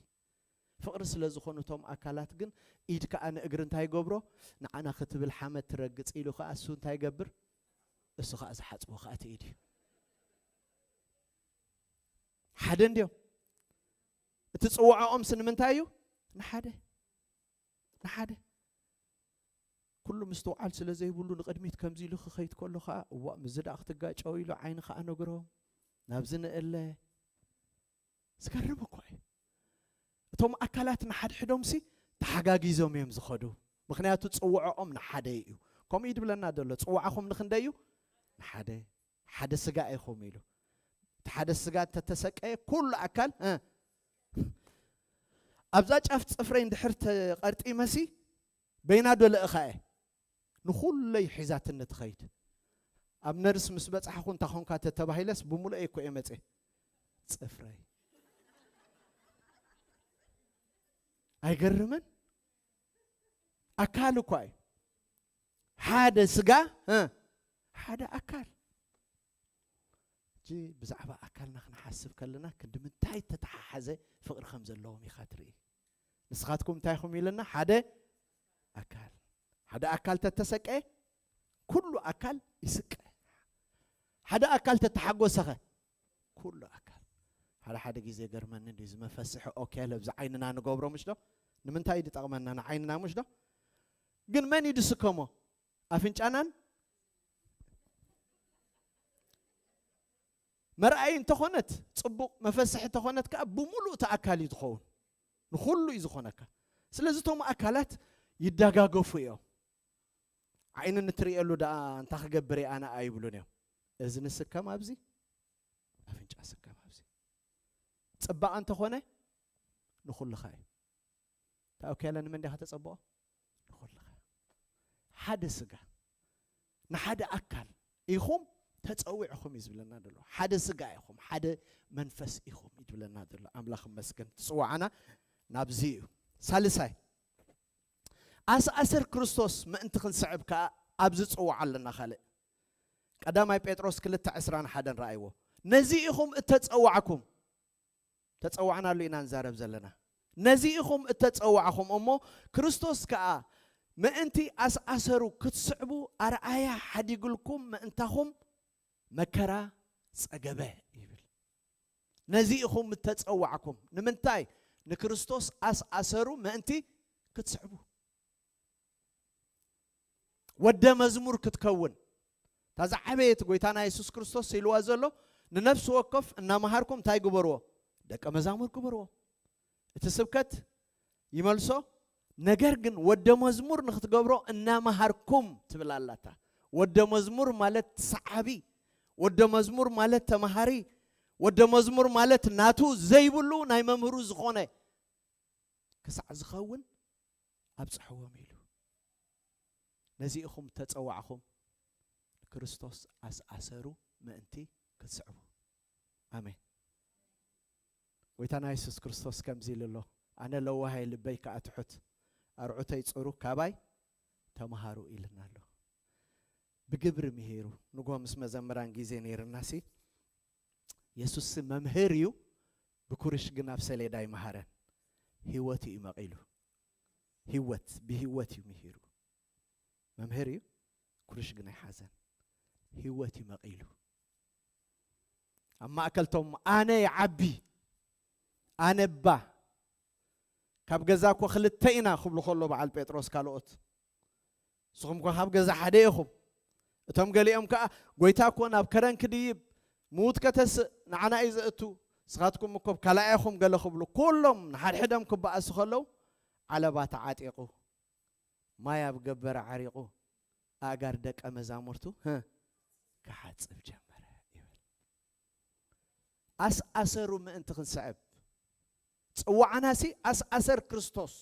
ፍቕሪ ስለ ዝኾኑ እቶም ኣካላት ግን፣ ኢድ ከኣ ንእግሪ እንታይ ይገብሮ? ንዓና ክትብል ሓመድ ትረግጽ ኢሉ ከኣ እሱ እንታይ ይገብር? እሱ ከኣ ዝሓጽቦ ከኣ እቲ ኢድ እዩ። ሓደ እንድዮም። እቲ ጽዋዕኦምስ ንምንታይ እዩ? ንሓደ። ንሓደ። ኩሉ ምስትውዓል ስለ ዘይብሉ ንቕድሚት ከምዚ ኢሉ ክኸይድ ከሎ ከኣ፣ እዋእ፣ ምስዚ ደኣ ክትጋጨው ኢሉ ዓይኒ ከኣ ነግሮም። ናብዚ ንእለ። ዝገርም እኮ እዩ። እቶም ኣካላት ንሓድሕዶምሲ ተሓጋጊዞም እዮም ዝኸዱ። ምኽንያቱ ጽውዕኦም ንሓደ እዩ። ከምኡ እዩ ድብለና ዘሎ። ጽዋዕኹም ንኽንደይ እዩ? ንሓደ። ሓደ ስጋ ኢኹም ኢሉ። እቲ ሓደ ስጋ እንተተሰቀየ ኩሉ ኣካል፣ እ፣ ኣብዛ ጫፍ ጽፍረይ እንድሕር ተቐርጢመሲ በይና ዶ ልእኻ እየ? ንኹለይ ሒዛትኒ ትኸይድ። ኣብ ነርስ ምስ በጻሕኹ እንታ ኾንካ ተተባሂለስ ብምሉእ እኮ እየ መጽየ። ጽፍረይ። ኣይገርምን? ኣካል እኳ እዩ። ሓደ ስጋ፣ እ፣ ሓደ ኣካል። ሕጂ ብዛዕባ ኣካልና ክንሓስብ ከለና ክንዲ ምንታይ ተተሓሓዘ ፍቕሪ ከም ዘለዎም ኢኻ ትርኢ። ንስኻትኩም እንታይ ኢኹም ኢልና? ሓደ ኣካል። ሓደ ኣካል ተተሰቀየ፣ ኩሉ ኣካል ይስቀ። ሓደ ኣካል ተተሓጎሰኸ፣ ኩሉ ኣካል። ሓደ ሓደ ግዜ ገርመኒ እንዲ ዝመፈስሒ ኦኬ ለብዚ ዓይንና ንገብሮ ምሽ ዶ? ንምንታይ እዩ ዝጠቕመና ንዓይንና ምሽ ዶ? ግን መን እዩ ዝስከሞ? ኣፍንጫናን መርኣይ እንተኾነት ጽቡቕ፣ መፈስሒ እንተኾነት ከኣ ብምሉእ እቲ ኣካል እዩ ዝኸውን። ንኹሉ እዩ ዝኾነካ። ስለዚ እቶም ኣካላት ይደጋገፉ እዮም። ዓይኒ ንትርእየሉ ደኣ እንታይ ክገብር እየ ኣነ ኣይብሉን እዮም። እዝኒ ስከም ኣብዚ፣ ኣፍንጫ ስከም ኣብዚ። ጽባቐ እንተኾነ ንኹልኻ እዩ። ታኦኬለ ንመን ዲኻ ተጸብኦ? ንኹልኻ። ሓደ ስጋ፣ ንሓደ ኣካል ኢኹም ተጸዊዕኹም እዩ ዝብለና ዘሎ። ሓደ ስጋ ኢኹም፣ ሓደ መንፈስ ኢኹም እዩ ዝብለና ዘሎ። ኣምላኽ ይመስገን። ትጽዋዓና ናብዚ እዩ። ሳልሳይ፣ ኣስኣሰር ክርስቶስ ምእንቲ ክንስዕብ ከኣ ኣብዚ ጽዋዕ ኣለና። ካልእ ቀዳማይ ጴጥሮስ ክልተ ዕስራን ሓደን ረኣይዎ። ነዚ ኢኹም እተጸዋዕኩም። ተጸዋዕናሉ ኢና ንዛረብ ዘለና። ነዚ ኢኹም እተጸዋዕኹም እሞ፣ ክርስቶስ ከኣ ምእንቲ ኣስኣሰሩ ክትስዕቡ ኣርኣያ ሓዲግልኩም ምእንታኹም መከራ ጸገበ ይብል። ነዚ ኢኹም እተጸዋዕኩም። ንምንታይ? ንክርስቶስ ኣስኣሰሩ ምእንቲ ክትስዕቡ። ወደ መዝሙር ክትከውን። እታ ዝዓበየት ጎይታና የሱስ ክርስቶስ ኢልዋ ዘሎ፣ ንነፍሲ ወከፍ እናመሃርኩም እንታይ ግበርዎ? ደቀ መዛሙር ግበርዎ። እቲ ስብከት ይመልሶ፣ ነገር ግን ወደ መዝሙር ንኽትገብሮ እናመሃርኩም ትብል ኣላታ። ወደ መዝሙር ማለት ሰዓቢ፣ ወደ መዝሙር ማለት ተምሃሪ፣ ወደ መዝሙር ማለት ናቱ ዘይብሉ ናይ መምህሩ ዝኾነ ክሳዕ ዝኸውን ኣብጽሕዎም ኢሉ። ነዚ ኢኹም ተጸዋዕኹም፣ ንክርስቶስ ኣስኣሰሩ ምእንቲ ክትስዕቡ። ኣሜን። ጎይታና የሱስ ክርስቶስ ከምዚ ኢሉ ኣሎ፣ ኣነ ለዋሃይ ልበይ ከኣ ትሑት፣ ኣርዑተይ ጽሩ ካባይ ተምሃሩ ኢልና ኣሎ። ብግብሪ ምሂሩ። ንጎ ምስ መዘምራን ግዜ ነይርናሲ፣ የሱስ መምህር እዩ፣ ብኩርሽ ግን ኣብ ሰሌዳ ይመሃረን። ህይወት እዩ መቒሉ። ህይወት፣ ብህይወት እዩ ምሂሩ። መምህር እዩ፣ ኩርሽ ግን ኣይሓዘን። ህይወት እዩ መቒሉ። ኣብ ማእከልቶም ኣነ ይዓቢ፣ ኣነ እባ፣ ካብ ገዛ እኮ ክልተ ኢና ክብሉ ከሎ በዓል ጴጥሮስ ካልኦት፣ ንስኹም እኮ ካብ ገዛ ሓደ ኢኹም። እቶም ገሊኦም ከኣ፣ ጎይታ እኮ ናብ ከረን ክድይብ፣ ምዉት ከተስእ፣ ንዓና እዩ ዘእቱ፣ ንስኻትኩም እኮ ካልኣይ ኢኹም ገለ ክብሉ፣ ኩሎም ንሓድሕዶም ክበኣሱ ከለዉ፣ ዓለባ ተዓጢቑ፣ ማይ ኣብ ገበረ ዓሪቑ፣ ኣእጋር ደቀ መዛሙርቱ፣ ህ፣ ክሓጽብ ጀመረ ይብል። ኣስኣሰሩ ምእንቲ ክንስዕብ። ጽዋዕናሲ ኣስኣሰር ክርስቶስ።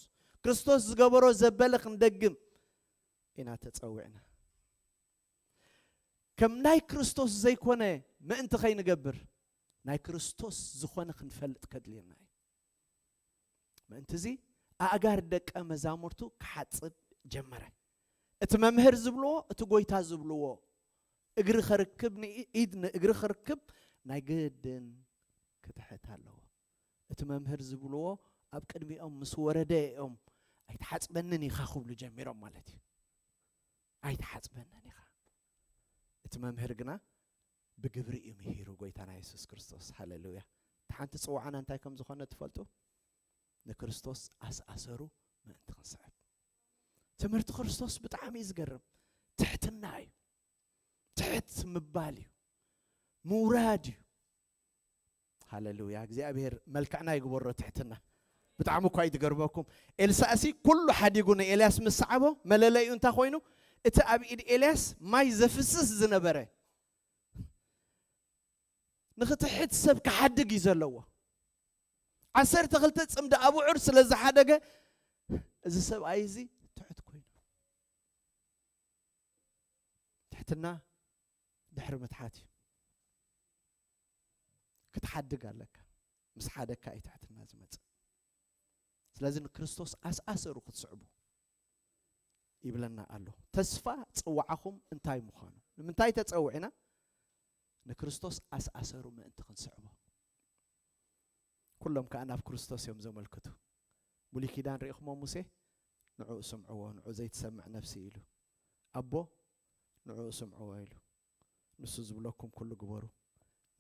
ክርስቶስ ዝገበሮ ዘበለ ክንደግም ኢና ተጸዊዕና። ከም ናይ ክርስቶስ ዘይኮነ ምእንቲ ከይንገብር፣ ናይ ክርስቶስ ዝኾነ ክንፈልጥ ከድልየና እዩ። ምእንትዚ ኣእጋር ደቀ መዛሙርቱ ክሓጽብ ጀመረ። እቲ መምህር ዝብልዎ፣ እቲ ጎይታ ዝብልዎ፣ እግሪ ከርክብ፣ ንኢ-፣ ኢድ ንእግሪ ከርክብ ናይ ግድን ክትሕት ኣለዎ። እቲ መምህር ዝብልዎ ኣብ ቅድሚኦም ምስ ወረደ እዮም ኣይትሓጽበንን ኢኻ ክብሉ ጀሚሮም ማለት እዩ። ኣይትሓጽበንን ኢኻ። እቲ መምህር ግና ብግብሪ እዩ ምሂሩ፣ ጎይታና የሱስ ክርስቶስ። ሃሌሉያ። እቲ ሓንቲ ጽዋዕና እንታይ ከም ዝኾነ ትፈልጡ? ንክርስቶስ ኣስኣሰሩ ምእንቲ ክንስዕብ። ትምህርቲ ክርስቶስ ብጣዕሚ እዩ ዝገርም። ትሕትና እዩ። ትሕት ምባል እዩ። ምውራድ እዩ። ሃሌሉያ። እግዚኣብሔር መልክዕና ይግበሮ ትሕትና። ብጣዕሚ እኳ እዩ ዝገርመኩም። ኤልሳእሲ ኩሉ ሓዲጉ ንኤልያስ ምስ ሰዓቦ መለለይኡ እንታይ ኮይኑ? እቲ ኣብ ኢድ ኤልያስ ማይ ዘፍስስ ዝነበረ፣ ንኽትሕት ሰብ ክሓድግ እዩ ዘለዎ። ዓሰርተ ክልተ ጽምዲ ኣቡዑር ስለ ዝሓደገ፣ እዚ ሰብኣይ እዚ ትሑት ኮይኑ። ትሕትና ድሕሪ ምትሓት እዩ። ክትሓድግ ኣለካ። ምስ ሓደግካ እዩ ትሕትና ዝመጽእ። ስለዚ ንክርስቶስ ኣስኣሰሩ ክትስዕቡ ይብለና ኣሎ። ተስፋ ጽዋዓኹም እንታይ ምዃኑ። ንምንታይ ተጸዊዕና? ንክርስቶስ ኣስኣሰሩ ምእንቲ ክንስዕቦ። ኩሎም ከኣ ናብ ክርስቶስ እዮም ዘመልክቱ። ብሉይ ኪዳን ርኢኹሞ ሙሴ? ንዕኡ ስምዕዎ፣ ንዑ ዘይትሰምዕ ነፍሲ ኢሉ። ኣቦ፣ ንዕኡ ስምዕዎ ኢሉ። ንሱ ዝብለኩም ኩሉ ግበሩ።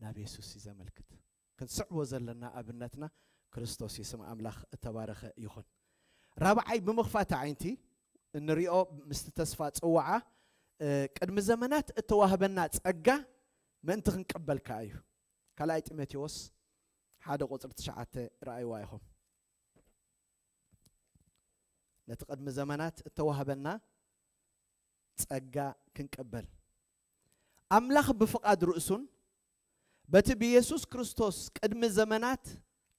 ናብ የሱስ እዩ ዘመልክት። ክንስዕቦ ዘለና ኣብነትና ክርስቶስ እዩ። ስም ኣምላኽ እተባረኸ ይኹን። ራብዓይ ብምኽፋት ኣዒንቲ እንሪኦ ምስቲ ተስፋ ጽዋዓ፣ እ፣ ቅድሚ ዘመናት እተዋህበና ጸጋ ምእንቲ ክንቅበል ከኣ እዩ። ካልኣይ ጢሞቴዎስ ሓደ ቁጽሪ ትሽዓተ ረኣይዋ ኢኹም። ነቲ ቅድሚ ዘመናት እተዋህበና ጸጋ ክንቅበል። ኣምላኽ ብፍቓድ ርእሱን በቲ ብየሱስ ክርስቶስ ቅድሚ ዘመናት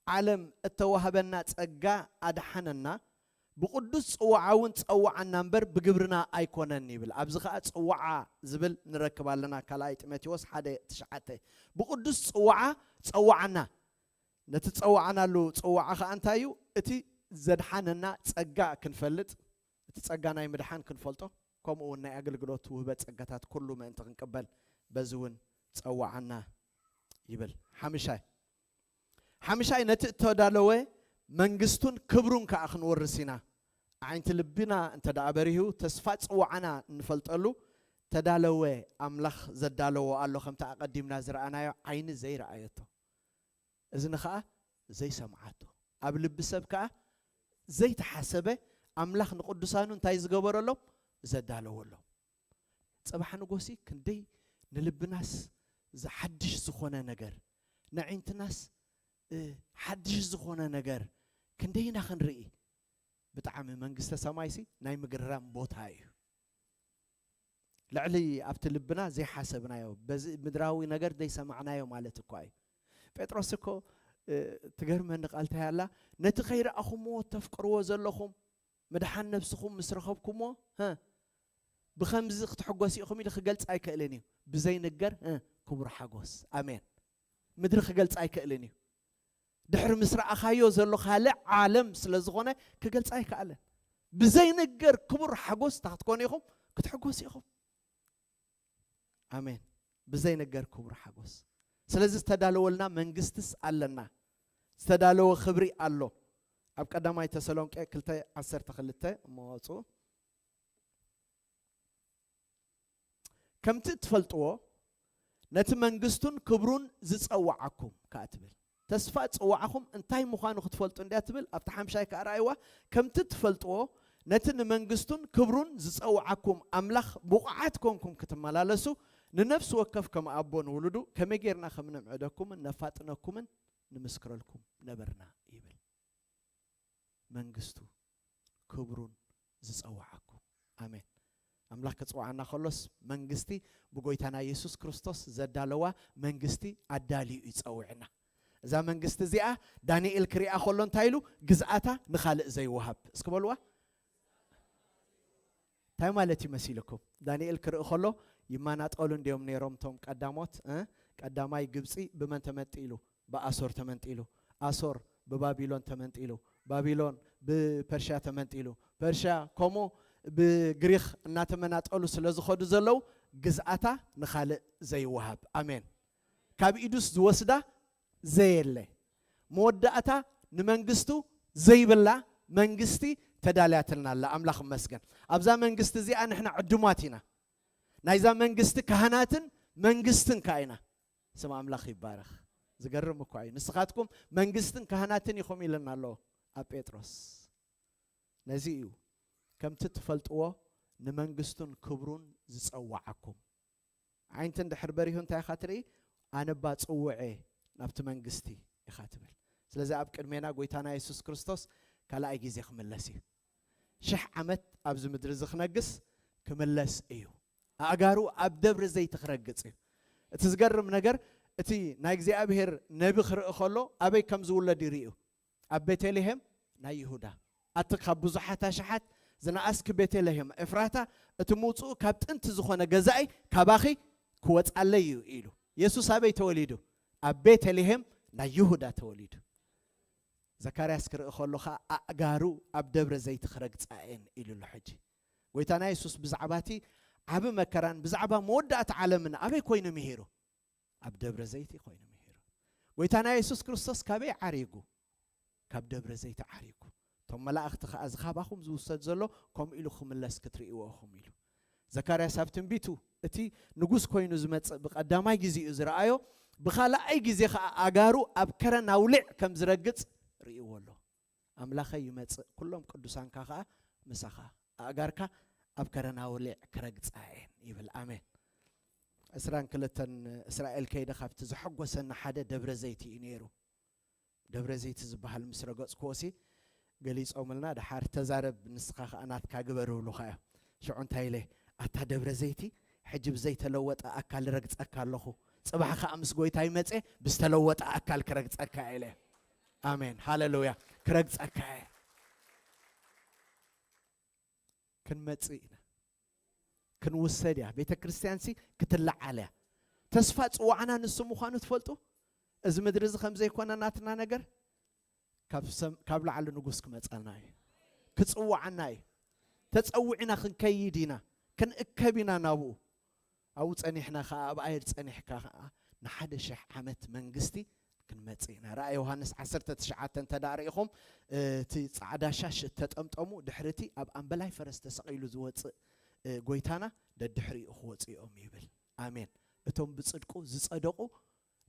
ዓለም እተዋህበና ጸጋ ኣድሓነና፣ ብቕዱስ ጽዋዓ እውን ጸውዓና እምበር ብግብርና ኣይኮነን ይብል። ኣብዚ ኸኣ ጽዋዓ ዝብል ንረክብ ኣለና። ካልኣይ ጢሞቴዎስ ሓደ ትሽዓተ። ብቕዱስ ጽዋዓ ጸውዓና። ነቲ ጸዋዕናሉ ጽዋዓ ኸኣ እንታይ እዩ? እቲ ዘድሓነና ጸጋ ክንፈልጥ፣ እቲ ጸጋ ናይ ምድሓን ክንፈልጦ፣ ከምኡ እውን ናይ ኣገልግሎት ውህበት ጸጋታት ኩሉ ምእንቲ ክንቅበል፣ በዚ እውን ጸዋዓና ይብል። ሓምሻይ፣ ሓምሻይ ነቲ እተዳለወ መንግስቱን ክብሩን ከኣ ክንወርስ ኢና። ኣዒንቲ ልብና እንተ ደኣ በሪሁ፣ ተስፋ ጽዋዓና እንፈልጠሉ ተዳለወ፣ ኣምላኽ ዘዳለዎ ኣሎ፣ ከምቲ ኣቐዲምና ዝረኣናዮ፣ ዓይኒ ዘይረኣየቶ፣ እዝኒ ኸኣ ዘይሰምዓቶ፣ ኣብ ልቢ ሰብ ከኣ ዘይተሓሰበ፣ ኣምላኽ ንቅዱሳኑ እንታይ ዝገበረሎም? ዘዳለወሎም። ጽባሕ ንጎሲ ክንደይ ንልብናስ ዝሓድሽ ዝኾነ ነገር፣ ንዒንትናስ፣ እ፣ ሓድሽ ዝኾነ ነገር ክንደይ ኢና ክንርኢ። ብጣዕሚ መንግስተ ሰማይሲ ናይ ምግርራም ቦታ እዩ። ልዕሊ ኣብቲ ልብና ዘይሓሰብናዮ፣ በዚ ምድራዊ ነገር ዘይሰማዕናዮ ማለት እኳ እዩ። ጴጥሮስ እኮ፣ እ፣ ትገርመኒ ቃል እንታይ ኣላ፣ ነቲ ከይረኣኹምዎ ተፍቅርዎ ዘለኹም ምድሓን ነብስኹም ምስ ረኸብኩምዎ፣ ሀ፣ ብኸምዚ ክትሕጎስ ኢኹም ኢሉ ክገልጽ ኣይክእልን እዩ። ብዘይንገር፣ እ፣ ክቡር ሓጎስ። ኣሜን። ምድሪ ክገልጽ ኣይክእልን እዩ። ድሕሪ ምስ ረኣኻዮ ዘሎ ካልእ ዓለም ስለ ዝኾነ ክገልጽ ኣይከኣለን። ብዘይንገር ክቡር ሓጎስ እንታይ ክትኮኑ ኢኹም? ክትሕጎሱ ኢኹም። ኣሜን። ብዘይንገር ክቡር ሓጎስ። ስለዚ ዝተዳለወልና መንግስትስ ኣለና። ዝተዳለወ ክብሪ ኣሎ። ኣብ ቀዳማይ ተሰሎንቄ ክልተ ዓሰርተ ክልተ እሞ ወፁ። ከምቲ እትፈልጥዎ ነቲ መንግስቱን ክብሩን ዝጸውዓኩም ከኣ ትብል። ተስፋ ጽዋዕኹም እንታይ ምዃኑ ክትፈልጡ እንድያ ትብል። ኣብቲ ሓምሻይ ከኣ ረኣይዋ፣ ከምቲ እትፈልጥዎ ነቲ ንመንግስቱን ክብሩን ዝጸውዓኩም ኣምላኽ ብቑዓት ኮንኩም ክትመላለሱ፣ ንነፍሲ ወከፍ ከም ኣቦ ንውሉዱ ከመይ ጌርና ከም ንምዕደኩምን ነፋጥነኩምን ንምስክረልኩም ነበርና ይብል። መንግስቱ ክብሩን ዝጸውዓኩም። ኣሜን። ኣምላኽ ክጽውዓና ከሎስ መንግስቲ ብጎይታና የሱስ ክርስቶስ ዘዳለዋ መንግስቲ ኣዳልዩ ይጸውዕና። እዛ መንግስቲ እዚኣ ዳንኤል ክሪኣ ከሎ እንታይ ኢሉ? ግዝኣታ ንኻልእ ዘይወሃብ። እስኪ በልዋ። እንታይ ማለት እዩ መሲልኩም? ዳንኤል ክርኢ ከሎ ይመናጠሉ እንድዮም ነይሮም እቶም ቀዳሞት፣ እ? ቀዳማይ ግብጺ ብመን ተመንጢሉ? ብኣሶር ተመንጢሉ። ኣሶር ብባቢሎን ተመንጢሉ። ባቢሎን ብፐርሽያ ተመንጢሉ። ፐርሽያ ከምኡ ብግሪኽ እናተመናጠሉ ስለ ዝኸዱ ዘለዉ ግዝኣታ ንኻልእ ዘይወሃብ። ኣሜን። ካብ ኢዱስ ዝወስዳ ዘየለ። መወዳእታ ንመንግስቱ ዘይብላ መንግስቲ ተዳልያትልና ኣላ። ኣምላኽ ይመስገን። ኣብዛ መንግስቲ እዚኣ ንሕና ዕዱማት ኢና። ናይዛ መንግስቲ ካህናትን መንግስትን ከኣ ኢና። ስም ኣምላኽ ይባረኽ። ዝገርም እኳ እዩ። ንስኻትኩም መንግስትን ካህናትን ኢኹም ኢልና ኣሎ ኣብ ጴጥሮስ። ነዚ እዩ ከምቲ ትፈልጥዎ ንመንግስቱን ክብሩን ዝጸዋዓኩም። ዓይንቲ እንድሕር በሪሁ እንታይ ኢኻ ትርኢ? ኣነ እባ ጽውዔ ናብቲ መንግስቲ ኢኻ ትብል። ስለዚ ኣብ ቅድሜና ጎይታና የሱስ ክርስቶስ ካልኣይ ግዜ ክምለስ እዩ። ሽሕ ዓመት ኣብዚ ምድሪ እዚ ክነግስ ክምለስ እዩ። ኣእጋሩ ኣብ ደብሪ ዘይቲ ክረግጽ እዩ። እቲ ዝገርም ነገር፣ እቲ ናይ እግዚኣብሔር ነቢ ክርኢ ከሎ ኣበይ ከም ዝውለድ ይርእዩ። ኣብ ቤተልሔም ናይ ይሁዳ። ኣቲ ካብ ብዙሓት ኣሽሓት ዝነኣስኪ ቤተልሔም ኤፍራታ፣ እቲ ምውፅኡ ካብ ጥንቲ ዝኾነ ገዛኢ ካባኺ ክወፃለይ እዩ ኢሉ። የሱስ ኣበይ ተወሊዱ? ኣብ ቤተልሔም ናይ ይሁዳ ተወሊዱ። ዘካርያስ ክርኢ ከሎ ኸዓ ኣእጋሩ ኣብ ደብረ ዘይቲ ክረግጻ እየን ኢሉ ኣሎ። ሕጂ ጎይታና የሱስ ብዛዕባ እቲ ዓቢ መከራን ብዛዕባ መወዳእታ ዓለምን ኣበይ ኮይኑ ምሂሩ? ኣብ ደብረ ዘይቲ ኮይኑ ምሂሩ። ጎይታና የሱስ ክርስቶስ ካበይ ዓሪጉ? ካብ ደብረ ዘይቲ ዓሪጉ። እቶም መላእኽቲ ኸዓ እዚ ካባኹም ዝውሰድ ዘሎ ከምኡ ኢሉ ክምለስ ክትርእይዎ ኢኹም ኢሉ። ዘካርያስ ኣብ ትንቢቱ እቲ ንጉስ ኮይኑ ዝመጽእ ብቐዳማይ ግዜኡ ዝረኣዮ፣ ብኻልኣይ ግዜ ኸዓ ኣእጋሩ ኣብ ከረን ኣውሊዕ ከም ዝረግጽ ርእይዎ ኣሎ። ኣምላኸይ ይመጽእ፣ ኩሎም ቅዱሳንካ ኸዓ ምሳኻ፣ ኣእጋርካ ኣብ ከረን ኣውሊዕ ክረግጻ እየን ይብል። ኣሜን። ዕስራን ክልተን እስራኤል ከይደ ካብቲ ዘሐጎሰኒ ሓደ ደብረ ዘይቲ እዩ ነይሩ። ደብረ ዘይቲ ዝበሃል ምስ ረገጽክዎሲ ገሊጾምልና፣ ደሓር ተዛረብ ንስኻ ኸኣ ናትካ ግበር ይብሉኻ እዮም። ሽዑ እንታይ ኢለ? ኣታ ደብረ ዘይቲ፣ ሕጂ ብዘይተለወጠ ኣካል ረግጸካ ኣለኹ፣ ጽባሕ ኸኣ ምስ ጎይታይ መጼ ብዝተለወጠ ኣካል ክረግጸካ እየ ኢለ። ኣሜን ሃሌሉያ። ክረግጸካ እየ። ክንመጽእ ኢና። ክንውሰድ እያ። ቤተ ክርስቲያንሲ ክትለዓል እያ። ተስፋ ጽዋዕና ንሱ ምዃኑ ትፈልጡ? እዚ ምድሪ እዚ ከም ዘይኮነ ናትና ነገር ካብ ሰም-፣ ካብ ላዕሊ ንጉስ ክመጸልና እዩ። ክጽዋዓና እዩ። ተጸዊዕና ክንከይድ ኢና። ክንእከብ ኢና ናብኡ። ኣብኡ ጸኒሕና ኸዓ፣ ኣብ ኣየር ጸኒሕካ ኸዓ ንሓደ ሽሕ ዓመት መንግስቲ ክንመጽእ ኢና። ራእይ ዮሃንስ ዓሰርተ ትሽዓተ እንተ ደኣ ርኢኹም፣ እቲ ጻዕዳ ሻሽ እተጠምጠሙ፣ ድሕሪ እቲ ኣብ ኣምበላይ ፈረስ ተሰቒሉ ዝወጽእ፣ እ፣ ጎይታና ደድሕሪኡ ክወጹ እዮም ይብል። ኣሜን። እቶም ብጽድቁ ዝጸደቑ፣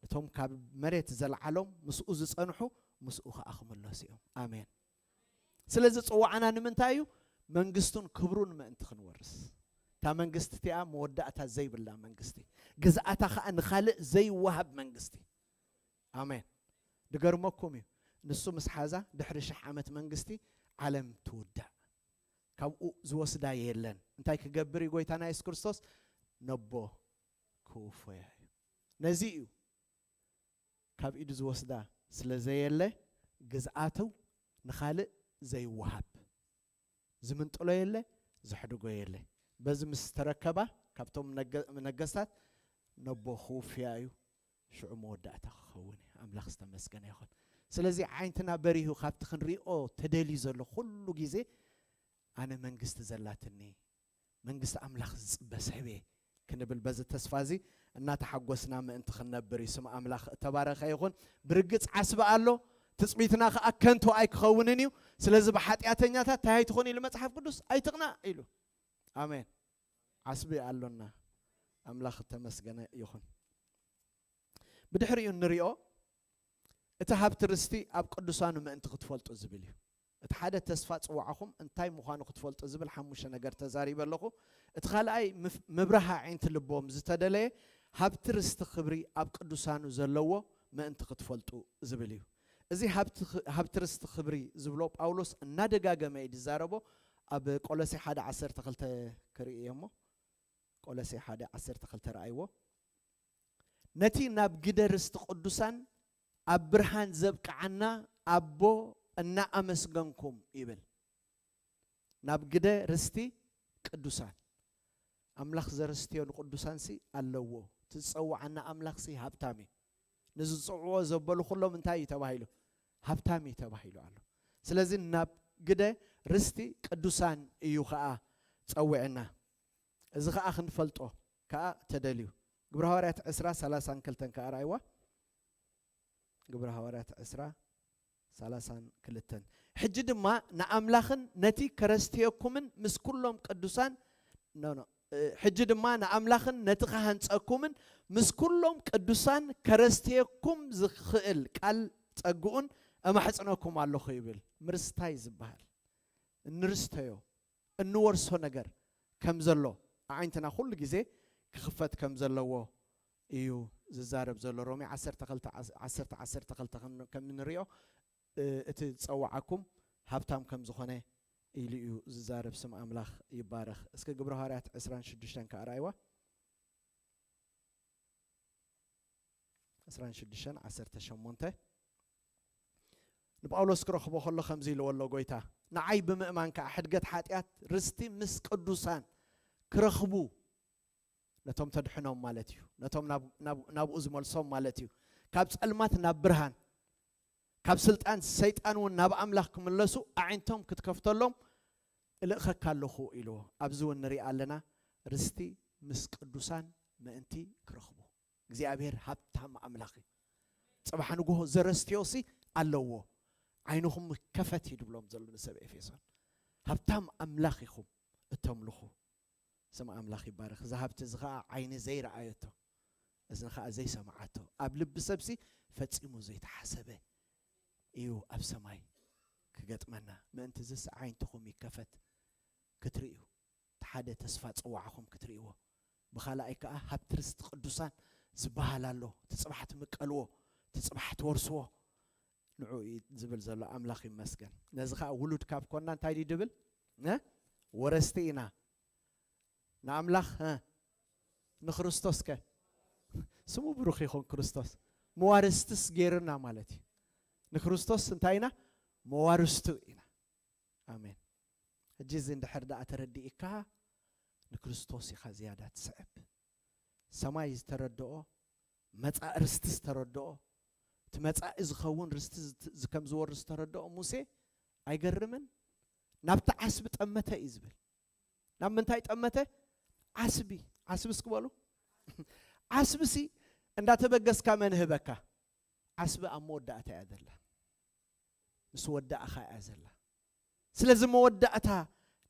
እቶም ካብ መሬት ዘልዓሎም ምስኡ ዝጸንሑ፣ ምስኡ ኸዓ ክምለሱ እዮም። ኣሜን። ስለዚ ጽዋዕና ንምንታይ እዩ? መንግስቱን ክብሩን ምእንቲ ክንወርስ። እታ መንግስቲ እቲኣ መወዳእታ ዘይብላ መንግስቲ፣ ግዝኣታ ኸኣ ንኻልእ ዘይወሃብ መንግስቲ። ኣሜን። ድገርመኩም እዩ፣ ንሱ ምስ ሓዛ ድሕሪ ሽሕ ዓመት መንግስቲ ዓለም ትውዳእ። ካብኡ ዝወስዳ የለን። እንታይ ክገብር እዩ ጎይታና የሱስ ክርስቶስ? ነቦ ክውፎያ እዩ። ነዚ እዩ ካብ ኢዱ ዝወስዳ ስለ ዘየለ፣ ግዝኣቱ ንኻልእ ዘይወሃብ። ዝምንጥሎ የለ፣ ዘሕድጎ የለ። በዚ ምስ ተረከባ፣ ካብቶም ነገ-፣ ነገስታት ነቦ ክውፍያ እዩ፣ ሽዑ መወዳእታ ክኸውን እዩ። ኣምላኽ ዝተመስገነ ይኹን። ስለዚ ዓይንትና በሪሁ ካብቲ ክንሪኦ ተደልዩ ዘሎ ኩሉ ግዜ፣ ኣነ መንግስቲ ዘላትኒ፣ መንግስቲ ኣምላኽ ዝጽበ ሰብ እየ ክንብል በዚ ተስፋ እዚ እናተሓጎስና ምእንቲ ክንነብር እዩ። ስም ኣምላኽ እተባረኸ ይኹን። ብርግጽ ዓስቢ ኣሎ፣ ትጽቢትና ከኣ ከንቱ ኣይክኸውንን እዩ። ስለዚ ብሓጢኣተኛታት እንታይ ኣይትኹን ኢሉ መጽሓፍ ቅዱስ? ኣይትቕናእ ኢሉ። ኣሜን። ዓስቢ ኣሎና። ኣምላኽ እተመስገነ ይኹን። ብድሕሪኡ እንሪኦ እቲ ሃብቲ ርስቲ ኣብ ቅዱሳኑ ምእንቲ ክትፈልጡ ዝብል እዩ። እቲ ሓደ ተስፋ ጽዋዕኹም እንታይ ምዃኑ ክትፈልጡ ዝብል ሓሙሽተ ነገር ተዛሪበ ኣለኹ። እቲ ካልኣይ ምፍ-፣ ምብራህ ኣዒንቲ ልቦም ዝተደለየ ሃብቲ ርስቲ ክብሪ ኣብ ቅዱሳኑ ዘለዎ ምእንቲ ክትፈልጡ ዝብል እዩ። እዚ ሃብቲ ኽ-፣ ሃብቲ ርስቲ ክብሪ ዝብሎ ጳውሎስ እናደጋገመ እዩ ዝዛረቦ። ኣብ ቆሎሴ ሓደ ዓሰርተ ክልተ ክርኢ እየ እሞ፣ ቆሎሴ ሓደ ዓሰርተ ክልተ ረኣይዎ። ነቲ ናብ ግደ ርስቲ ቅዱሳን ኣብ ብርሃን ዘብቅዓና ኣቦ እናኣመስገንኩም ይብል። ናብ ግደ ርስቲ ቅዱሳን። ኣምላኽ ዘርስትዮ ንቅዱሳንሲ ኣለዎ። እቲ ዝጸውዓና ኣምላኽሲ ሃብታም እዩ። ንዝጽውዕዎ ዘበሉ ኩሎም እንታይ እዩ ተባሂሉ? ሃብታም እዩ ተባሂሉ ኣሎ። ስለዚ ናብ ግደ ርስቲ ቅዱሳን እዩ ኸኣ ጸዊዕና። እዚ ኸኣ ክንፈልጦ ከኣ ተደልዩ። ግብረ ሃዋርያት ዕስራ ሰላሳን ክልተን ከኣ ረኣይዋ። ግብረ ሃዋርያት ዕስራ ሰላሳን ክልተን። ሕጂ ድማ ንኣምላኽን ነቲ ከረስትየኩምን ምስ ኩሎም ቅዱሳን፣ ኖ፣ ኖ፣ እ፣ ሕጂ ድማ ንኣምላኽን ነቲ ክሃንጸኩምን ምስ ኩሎም ቅዱሳን ከረስትየኩም ዝኽእል ቃል ጸግኡን እማሕጽነኩም ኣለኹ ይብል። ምርስታይ ዝበሃል፣ እንርስተዮ፣ እንወርሶ ነገር ከም ዘሎ፣ ኣዒንትና ኩሉ ግዜ ክኽፈት ከም ዘለዎ እዩ ዝዛረብ ዘሎ። ሮሜ ዓሰርተ ክልተ፣ ዓሰርተ፣ ዓሰርተ ክልተ ከም፣ ከም እንሪኦ፣ እ፣ እቲ ዝጸውዓኩም ሃብታም ከም ዝኾነ ኢሉ እዩ ዝዛረብ። ስም ኣምላኽ ይባረኽ። እስኪ ግብረ ሃዋርያት ዕስራን ሽዱሽተን ከኣ ርኣይዋ። ዕስራን ሽዱሽተን ዓሰርተ ሸሞንተ። ንጳውሎስ ክረኽቦ ከሎ ከምዚ ኢልዎ ኣሎ ጎይታ፣ ንዓይ ብምእማን ከኣ ሕድገት ሓጢኣት ርስቲ ምስ ቅዱሳን ክረኽቡ፣ ነቶም ተድሕኖም ማለት እዩ፣ ነቶም ናብ፣ ናብ፣ ናብኡ ዝመልሶም ማለት እዩ፣ ካብ ጸልማት ናብ ብርሃን፣ ካብ ስልጣን ሰይጣን እውን ናብ ኣምላኽ ክምለሱ ኣዒንቶም ክትከፍተሎም እልእኸካ ኣለኹ ኢልዎ። ኣብዚ እውን ንርኢ ኣለና፣ ርስቲ ምስ ቅዱሳን ምእንቲ ክረኽቡ። እግዚኣብሔር ሃብታም ኣምላኽ እዩ። ጽባሕ ንግሆ ዘረስትዮሲ ኣለዎ። ዓይንኹም ከፈት እዩ ድብሎም ዘሎ ንሰብ ኤፌሶን። ሃብታም ኣምላኽ ኢኹም እተምልኹ። ስም ኣምላኽ ይባረኽ። እዚ ሃብቲ እዚ ኸዓ ዓይኒ ዘይረኣየቶ፣ እዝኒ ኸዓ ዘይሰምዓቶ፣ ኣብ ልቢ ሰብሲ ፈጺሙ ዘይተሓሰበ እዩ ኣብ ሰማይ ክገጥመና። ምእንቲ ዝስ ዓይንትኹም ይከፈት ክትርእዩ፣ እቲ ሓደ ተስፋ ጽዋዕኹም ክትርእይዎ፣ ብኻልኣይ ከኣ ሃብቲ ርስቲ ቅዱሳን ዝበሃል ኣሎ። እቲ ጽባሕ ትምቀልዎ፣ እቲ ጽባሕ ትወርስዎ፣ ንዑ እዩ ዝብል ዘሎ። ኣምላኽ ይመስገን። ነዚ ኸኣ ውሉድ ካብ ኮና እንታይ ድዩ ድብል? እ? ወረስቲ ኢና። ንኣምላኽ፣ እ? ንክርስቶስ ከ? ስሙ ብሩኽ ይኹን ክርስቶስ። መዋርስትስ ገይርና ማለት እዩ። ንክርስቶስ እንታይ ኢና? መዋርስቱ ኢና። ኣሜን። ሕጂ እዚ እንድሕር ደኣ ተረዲእካ፣ ንክርስቶስ ኢኻ ዝያዳ ትስዕብ። ሰማይ ዝተረድኦ፣ መጻኢ ርስቲ ዝተረድኦ፣ እቲ መጻኢ ዝኸውን ርስቲ ዝት-፣ ዝ-፣ ከም ዝወርስ ዝተረድኦ ሙሴ ኣይገርምን? ናብቲ ዓስቢ ጠመተ እዩ ዝብል። ናብ ምንታይ ጠመተ? ዓስቢ። ዓስቢ እስኪ በሉ። ዓስቢ ሲ እንዳተበገስካ መን ህበካ? ዓስቢ ኣብ መወዳእታ እያ ዘላ። ምስ ወዳእኻ እያ ዘላ። ስለዚ መወዳእታ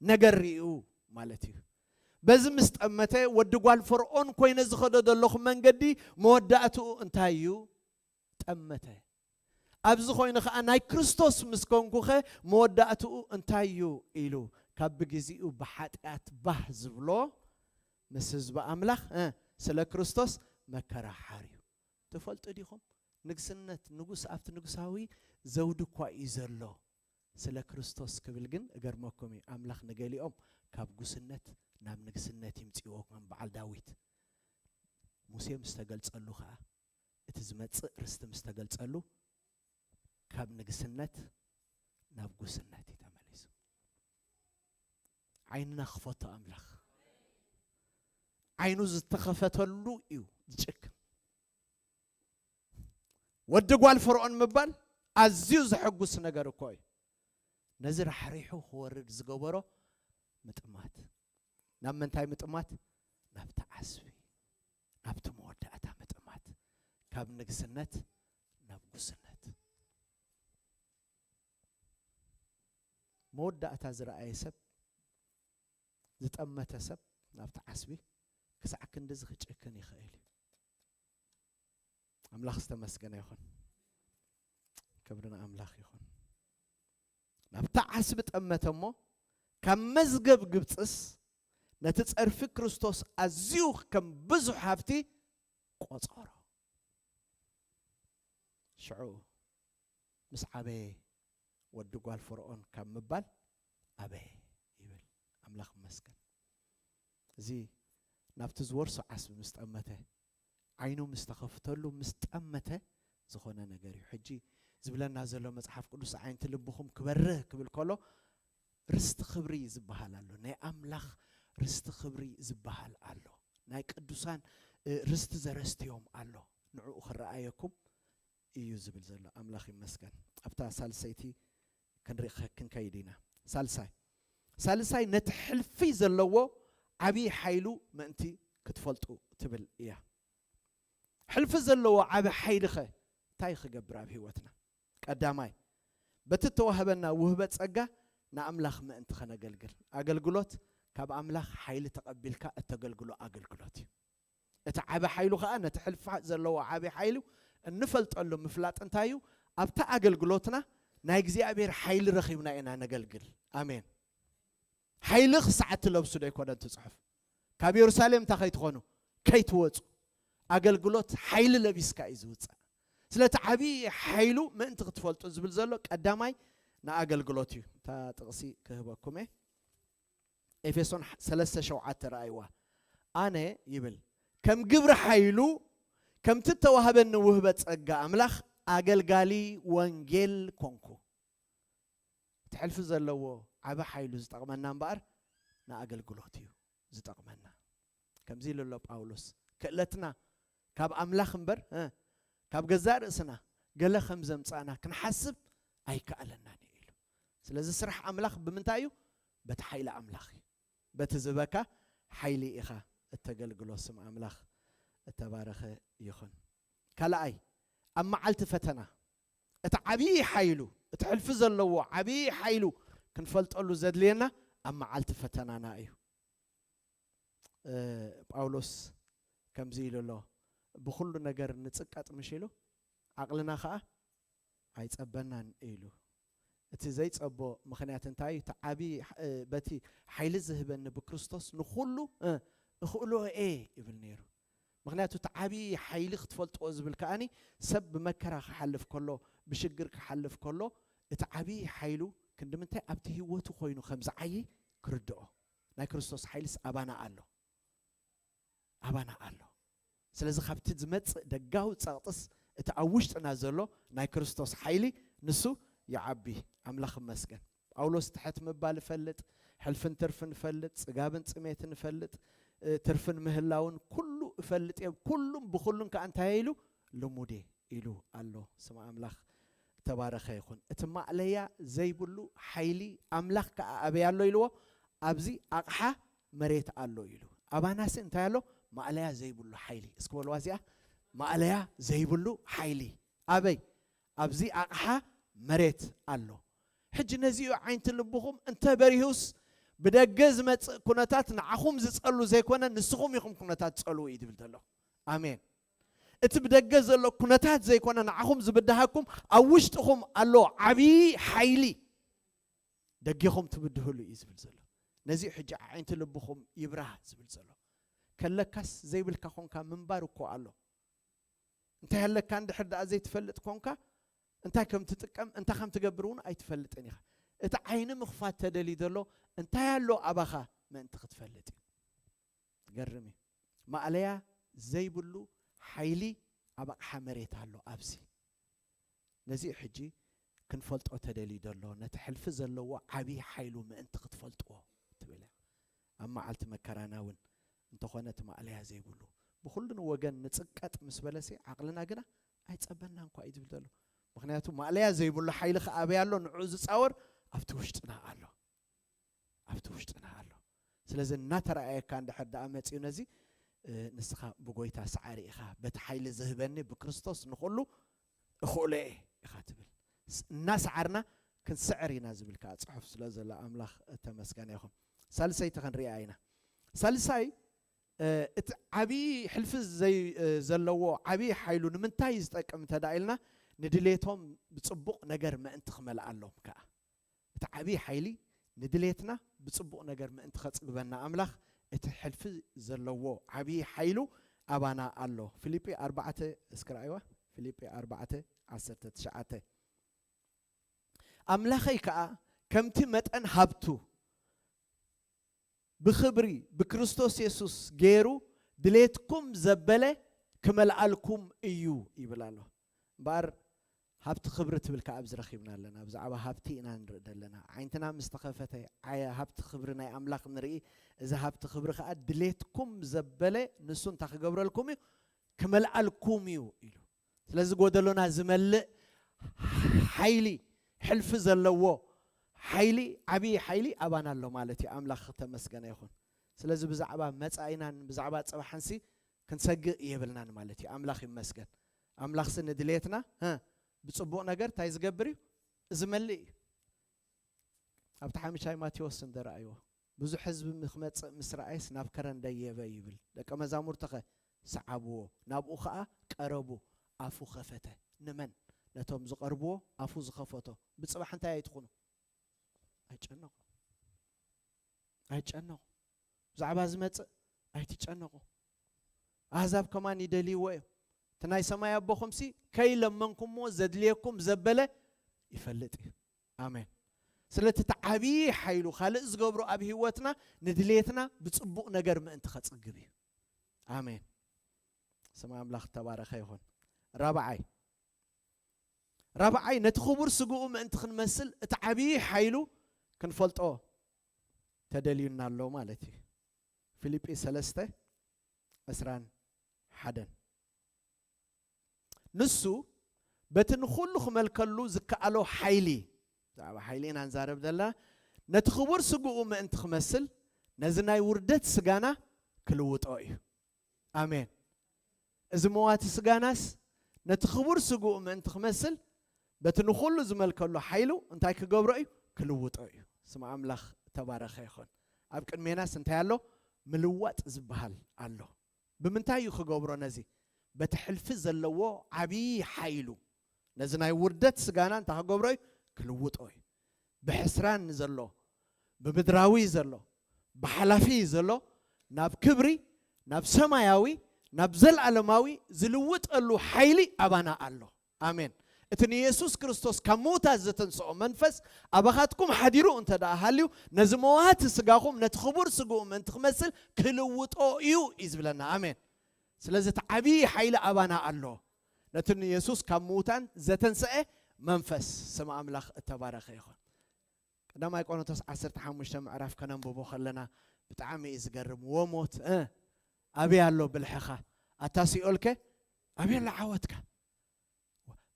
ነገር ርእዩ ማለት እዩ። በዚ ምስ ጠመተ፣ ወዲ ጓል ፈርዖን ኮይነ ዝኸዶ ዘለኹ መንገዲ መወዳእትኡ እንታይ እዩ? ጠመተ። ኣብዚ ኮይኑ ኸዓ ናይ ክርስቶስ ምስ ኮንኩኸ መወዳእትኡ እንታይ እዩ? ኢሉ ካብ ብግዜኡ ብሓጢኣት ባህ ዝብሎ ምስ ህዝቢ ኣምላኽ፣ እ፣ ስለ ክርስቶስ መከራ ሓርዩ። ትፈልጡ ዲኹም? ንግስነት ንጉስ ኣብቲ ንጉሳዊ ዘውዲ እኳ እዩ ዘሎ። ስለ ክርስቶስ ክብል ግን እገርመኩም እዩ፣ ኣምላኽ ንገሊኦም ካብ ጉስነት ናብ ንግስነት ይምጽእዎ፣ ከም በዓል ዳዊት። ሙሴ ምስ ተገልጸሉ ኸኣ፣ እቲ ዝመጽእ ርስቲ ምስ ተገልጸሉ፣ ካብ ንግስነት ናብ ጉስነት እዩ ተመሊሱ። ዓይንና ክፈቶ ኣምላኽ። ዓይኑ ዝተኸፈተሉ እዩ ዝጭክን። ወዲ ጓል ፈርዖን ምባል ኣዝዩ ዘሐጉስ ነገር እኮ እዩ። ነዚ ራሕሪሑ ክወርድ ዝገበሮ ምጥማት። ናብ ምንታይ ምጥማት? ናብቲ ዓስቢ፣ ናብቲ መወዳእታ ምጥማት። ካብ ንግስነት ናብ ጉስነት። መወዳእታ ዝረኣየ ሰብ፣ ዝጠመተ ሰብ ናብቲ ዓስቢ ክሳዕ ክንድዚ ክጭክን ይኽእል እዩ። ኣምላኽ ዝተመስገነ ይኹን። ክብሪ ንኣምላኽ ይኹን። ናብታ ዓስቢ ጠመተ እሞ፣ ካብ መዝገብ ግብጽስ ነቲ ጸርፊ ክርስቶስ ኣዝዩ ከም ብዙሕ ሃብቲ ቆጸሮ። ሽዑ ምስ ዓበየ ወዲ ጓል ፈርዖን ካብ ምባል ኣበየ ይብል። ኣምላኽ ይመስገን። እዚ ናብቲ ዝወርሶ ዓስቢ ምስ ጠመተ፣ ዓይኑ ምስ ተኸፍተሉ ምስ ጠመተ ዝኾነ ነገር እዩ። ሕጂ ዝብለና ዘሎ መጽሓፍ ቅዱስ፣ "ኣዒንቲ ልብኹም ክበርህ" ክብል ከሎ፣ ርስቲ ክብሪ ዝበሃል ኣሎ። ናይ ኣምላኽ ርስቲ ክብሪ ዝበሃል ኣሎ። ናይ ቅዱሳን፣ እ፣ ርስቲ ዘረስትዮም ኣሎ። ንዕኡ ክረኣየኩም እዩ ዝብል ዘሎ። ኣምላኽ ይመስገን። ኣብታ ሳልሰይቲ ክንርኢ፣ ክንከይድ ኢና። ሳልሳይ፣ ሳልሳይ ነቲ ሕልፊ ዘለዎ ዓብዪ ሓይሉ ምእንቲ ክትፈልጡ ትብል እያ። ሕልፊ ዘለዎ ዓቢ ሓይሊ ኸ እንታይ ክገብር ኣብ ህይወትና? ቀዳማይ፣ በቲ እተዋህበና ውህበት ጸጋ ንኣምላኽ ምእንቲ ኸነገልግል። ኣገልግሎት ካብ ኣምላኽ ሓይሊ ተቐቢልካ እተገልግሎ ኣገልግሎት እዩ። እቲ ዓቢ ሓይሉ ኸኣ ነቲ ሕልፊ ዘለዎ ዓቢ ሓይሉ እንፈልጠሉ ምፍላጥ እንታይ እዩ? ኣብቲ ኣገልግሎትና ናይ እግዚኣብሔር ሓይሊ ረኺብና ኢና ነገልግል። ኣሜን። ሓይሊ ክሳዕ እትለብሱ ዶ ኣይኮነን እቲ ጽሑፍ? ካብ የሩሳሌም እንታይ ከይትኾኑ? ከይትወጹ። ኣገልግሎት ሓይሊ ለቢስካ እዩ ዝውጻእ። ስለቲ ዓቢ ሓይሉ ምእንቲ ክትፈልጡ ዝብል ዘሎ ቀዳማይ ንኣገልግሎት እዩ። እታ ጥቕሲ ክህበኩም እየ። ኤፌሶን ሰለስተ ሸውዓተ ረኣይዋ። ኣነ ይብል ከም ግብሪ ሓይሉ ከምቲ እተዋህበኒ ውህበት ጸጋ ኣምላኽ ኣገልጋሊ ወንጌል ኮንኩ። እቲ ሕልፊ ዘለዎ ዓቢ ሓይሉ ዝጠቕመና እምበኣር ንኣገልግሎት እዩ ዝጠቕመና። ከምዚ ኢሉ ኣሎ ጳውሎስ፣ ክእለትና ካብ ኣምላኽ እምበር፣ እ፣ ካብ ገዛእ ርእስና ገለ ከም ዘምጻእና ክንሓስብ ኣይከኣለናን እዩ ኢሉ። ስለዚ ስራሕ ኣምላኽ ብምንታይ እዩ? በቲ ሓይሊ ኣምላኽ እዩ። በቲ ዝበካ ሓይሊ ኢኻ እተገልግሎ። ስም ኣምላኽ እተባረኸ ይኹን። ካልኣይ፣ ኣብ መዓልቲ ፈተና እቲ ዓብዪ ሓይሉ፣ እቲ ሕልፊ ዘለዎ ዓብዪ ሓይሉ ክንፈልጠሉ ዘድልየና ኣብ መዓልቲ ፈተናና እዩ። እ፣ ጳውሎስ ከምዚ ኢሉ ኣሎ፣ ብኹሉ ነገር ንጽቀጥ ምሽ ኢሉ፣ ዓቕልና ኸኣ ኣይጸበናን ኢሉ። እቲ ዘይጸቦ ምኽንያት እንታይ እዩ? እቲ ዓቢ፣ እ፣ በቲ ሓይሊ ዝህበኒ ብክርስቶስ ንኹሉ፣ እ፣ እኽእሎ እየ ይብል ነይሩ። ምኽንያቱ እቲ ዓቢ ሓይሊ ክትፈልጥዎ ዝብል ከኣኒ ሰብ ብመከራ ክሓልፍ ከሎ፣ ብሽግር ክሓልፍ ከሎ፣ እቲ ዓቢ ሓይሉ ክንዲ ምንታይ ኣብቲ ህይወቱ ኮይኑ ከም ዝዓዪ ክርድኦ። ናይ ክርስቶስ ሓይልስ ኣባና ኣሎ። ኣባና ኣሎ። ስለዚ ካብቲ ዝመጽእ ደጋዊ ጸቕጥስ እቲ ኣብ ውሽጥና ዘሎ ናይ ክርስቶስ ሓይሊ ንሱ ይዓቢ። ኣምላኽ ይመስገን። ጳውሎስ ትሕት ምባል እፈልጥ፣ ሕልፍን ትርፍን እፈልጥ፣ ጽጋብን ጽሜትን እፈልጥ፣ እ፣ ትርፍን ምህላውን ኩሉ እፈልጥ እየ፣ ኩሉን ብኹሉን ከኣ እንታይ ኢሉ? ልሙዴ ኢሉ ኣሎ። ስም ኣምላኽ እተባረኸ ይኹን። እቲ ማእለያ ዘይብሉ ሓይሊ ኣምላኽ ከኣ ኣበይ ኣሎ ኢልዎ? ኣብዚ ኣቕሓ መሬት ኣሎ ኢሉ። ኣባናሲ እንታይ ኣሎ? ማእለያ ዘይብሉ ሓይሊ። እስኪ በልዋ እዚኣ፣ ማእለያ ዘይብሉ ሓይሊ። ኣበይ? ኣብዚ ኣቕሓ መሬት ኣሎ። ሕጂ ነዚኡ ዓይንቲ ልብኹም እንተ በሪሁስ፣ ብደገ ዝመጽእ ኩነታት ንዓኹም ዝጸሉ ዘይኮነ፣ ንስኹም ኢኹም ኩነታት ትጸልዉ እዩ ዝብል ዘሎ። ኣሜን። እቲ ብደገ ዘሎ ኩነታት ዘይኮነ ንዓኹም ዝብድሃኩም፣ ኣብ ውሽጥኹም ኣሎ ዓብዪ ሓይሊ፣ ደጌኹም ትብድህሉ እዩ ዝብል ዘሎ። ነዚኡ ሕጂ ኣዒንቲ ልብኹም ይብራህ ዝብል ዘሎ። ከለካስ ዘይብልካ ኾንካ ምንባር እኮ ኣሎ። እንታይ ኣለካ እንድሕር ደኣ ዘይትፈልጥ ኮንካ፣ እንታይ ከም ትጥቀም፣ እንታይ ከም ትገብር እውን ኣይትፈልጥን ኢኻ። እቲ ዓይኒ ምኽፋት ተደልዩ ዘሎ እንታይ ኣሎ ኣባኻ ምእንቲ ክትፈልጥ እዩ። ገርም እዩ። ማእለያ ዘይብሉ ሓይሊ ኣብ ኣቕሓ መሬት ኣሎ ኣብዚ። ነዚኡ ሕጂ ክንፈልጦ ተደልዩ ዘሎ፣ ነቲ ሕልፊ ዘለዎ ዓብዪ ሓይሉ ምእንቲ ክትፈልጥዎ ትብል እያ። ኣብ መዓልቲ መከራና እውን እንተኾነ እቲ ማእለያ ዘይብሉ፣ ብኹሉ ወገን ንጽቀጥ ምስ በለሲ፣ ዓቕልና ግና ኣይጸበናን እኳ እዩ ዝብል ዘሎ። ምኽንያቱ ማእለያ ዘይብሉ ሓይሊ ኸኣ ኣበይ ኣሎ? ንዕኡ ዝጻወር ኣብቲ ውሽጥና ኣሎ። ኣብቲ ውሽጥና ኣሎ። ስለዚ እናተረኣየካ እንድሕር ደኣ መጺኡ ነዚ፣ እ፣ ንስኻ ብጎይታ ሰዓሪ ኢኻ። በቲ ሓይሊ ዝህበኒ ብክርስቶስ ንኹሉ እኽእሎ እየ ኢኻ ትብል። ስ-፣ እናሰዓርና ክንስዕር ኢና ዝብል ከኣ ጽሑፍ ስለ ዘሎ ኣምላኽ እተመስገነ ይኹን። ሳልሰይቲ ክንሪኣ ኢና። ሳልሳይ፣ እ፣ እቲ ዓብዪ ሕልፊ ዘይ-፣ እ፣ ዘለዎ ዓብዪ ሓይሉ ንምንታይ እዩ ዝጠቅም እንተ ደኣ ኢልና፣ ንድሌቶም ብጽቡቕ ነገር ምእንቲ ክመልኣሎም ከኣ። እቲ ዓብዪ ሓይሊ ንድሌትና ብጽቡቕ ነገር ምእንቲ ከጽግበና ኣምላኽ እቲ ሕልፊ ዘለዎ ዓብዪ ሓይሉ ኣባና ኣሎ። ፊልጲ ኣርባዕተ እስኪ ረኣይዋ። ፊልጲ ኣርባዕተ ዓሰርተ ትሽዓተ። ኣምላኸይ ከኣ ከምቲ መጠን ሃብቱ ብኽብሪ ብክርስቶስ የሱስ ገይሩ ድሌትኩም ዘበለ ክመልኣልኩም እዩ ይብል ኣሎ። እምበኣር ሃብቲ ክብሪ ትብል ከኣ ኣብዚ ረኺብና ኣለና። ብዛዕባ ሃብቲ ኢና ንርኢ ዘለና። ዓይንትና ምስ ተኸፈተ፣ ዓይ-፣ ሃብቲ ክብሪ ናይ ኣምላኽ ንርኢ። እዚ ሃብቲ ክብሪ ከኣ ድሌትኩም ዘበለ ንሱ እንታይ ክገብረልኩም እዩ? ክመልኣልኩም እዩ ኢሉ። ስለዚ ጎደሎና ዝመልእ ሓይሊ፣ ሕልፊ ዘለዎ ሓይሊ፣ ዓብዪ ሓይሊ ኣባና ኣሎ ማለት እዩ። ኣምላኽ ተመስገነ ይኹን። ስለዚ ብዛዕባ መጻኢናን ብዛዕባ ጽባሕንሲ ክንሰግእ የብልናን ማለት እዩ። ኣምላኽ ይመስገን። ኣምላኽሲ ንድሌትና፣ እ፣ ብጽቡቕ ነገር እንታይ ዝገብር እዩ? እዚ መልእ እዩ። ኣብቲ ሓምሻይ ማቴዎስ እንተረኣይዎ፣ ብዙሕ ህዝቢ ክመጽእ ምስ ረኣየስ ናብ ከረን ደየበ ይብል። ደቀ መዛሙርቱ ኸ ሰዓብዎ። ናብኡ ኸኣ ቀረቡ፣ ኣፉ ኸፈተ። ንመን? ነቶም ዝቐርብዎ ኣፉ ዝኸፈቶ። ብጽባሕ እንታይ ኣይትኹኑ? ኣይጨነቑ። ኣይጨነቑ። ብዛዕባ ዝመጽእ ኣይትጨነቑ። ኣህዛብ ከማን ይደልይዎ እዮም። እቲ ናይ ሰማይ ኣቦኹምሲ ከይለመንኩምዎ ዘድልየኩም ዘበለ ይፈልጥ እዩ። ኣሜን። ስለቲ እቲ ዓብዪ ሓይሉ ካልእ ዝገብሮ ኣብ ህይወትና ንድሌትና ብጽቡቕ ነገር ምእንቲ ከጽግብ እዩ። ኣሜን። ስም ኣምላኽ ተባረኸ ይኹን። ራብዓይ፣ ራብዓይ ነቲ ክቡር ስግኡ ምእንቲ ክንመስል እቲ ዓብዪ ሓይሉ ክንፈልጦ ተደልዩና ኣሎ ማለት እዩ። ፊልጲ ሰለስተ ዕስራን ሓደን። ንሱ በቲ ንኹሉ ክመልከሉ ዝከኣሎ ሓይሊ፣ ብዛዕባ ሓይሊ ኢና ንዛረብ ዘለና፣ ነቲ ክቡር ስግኡ ምእንቲ ክመስል ነዚ ናይ ውርደት ስጋና ክልውጦ እዩ። ኣሜን። እዚ መዋቲ ስጋናስ ነቲ ክቡር ስግኡ ምእንቲ ክመስል በቲ ንኹሉ ዝመልከሉ ሓይሉ እንታይ ክገብሮ እዩ? ክልውጦ እዩ። ስም ኣምላኽ ተባረኸ ይኹን። ኣብ ቅድሜናስ እንታይ ኣሎ? ምልዋጥ ዝበሃል ኣሎ። ብምንታይ እዩ ክገብሮ ነዚ? በቲ ሕልፊ ዘለዎ ዓብዪ ሓይሉ ነዚ ናይ ውርደት ስጋና እንታይ ክገብሮ እዩ? ክልውጦ እዩ። ብሕስራን ዘሎ፣ ብምድራዊ ዘሎ፣ ብሓላፊ ዘሎ ናብ ክብሪ፣ ናብ ሰማያዊ፣ ናብ ዘለኣለማዊ ዝልውጠሉ ሓይሊ ኣባና ኣሎ። ኣሜን። እቲ ንየሱስ ክርስቶስ ካብ ምዉታት ዘተንስኦ መንፈስ ኣባኻትኩም ሓዲሩ እንተ ደኣ ሃልዩ፣ ነዚ መዋቲ ስጋኹም ነቲ ክቡር ስግኡ ምእንቲ ክመስል ክልውጦ እዩ እዩ ዝብለና። ኣሜን። ስለዚ እቲ ዓብዪ ሓይሊ ኣባና ኣሎ። ነቲ ንየሱስ ካብ ምዉታን ዘተንስአ መንፈስ ስም ኣምላኽ እተባረኸ ይኹን። ቀዳማይ ቆሮንቶስ ዓሰርተ ሓሙሽተ ምዕራፍ ከነንብቦ ከለና ብጣዕሚ እዩ ዝገርም። ወሞት፣ እ፣ ኣበይ ኣሎ ብልሕኻ? ኣታ ሲኦልከ ኣበይ ኣሎ ዓወትካ?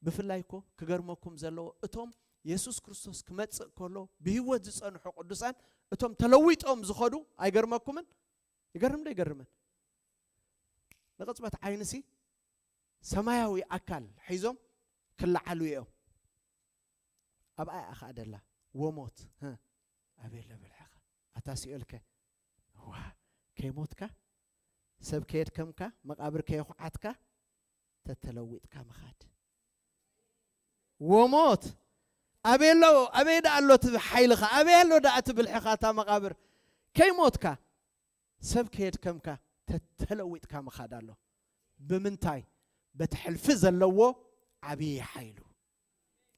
ብፍላይ እኮ ክገርመኩም ዘለዎ እቶም የሱስ ክርስቶስ ክመጽእ ከሎ ብህይወት ዝጸንሑ ቅዱሳን እቶም ተለዊጦም ዝኸዱ ኣይገርመኩምን? ይገርም ዶ ይገርምን? ንቕጽበት ዓይንሲ ሰማያዊ ኣካል ሒዞም ክለዓሉ እዮም። ኣብኣ እያ ኸኣ ደላ። ወሞት፣ ህ፣ ኣበይ ኣሎ ብልሕኻ? ኣታ ሲኦልከ? ዋ፣ ከይሞትካ፣ ሰብ ከየድከምካ፣ መቓብር ከየኹዓትካ፣ ተተለዊጥካ ምኻድ። ወሞት፣ ኣበይ ኣሎ? ኣበይ ደኣ ኣሎ እቲ ሓይልኻ? ኣበይ ኣሎ ደኣ እቲ ብልሕኻ? እታ መቓብር ከይሞትካ፣ ሰብ ከየድከምካ፣ ተተለዊጥካ ምኻድ ኣሎ። ብምንታይ? በቲ ሕልፊ ዘለዎ ዓብዪ ሓይሉ።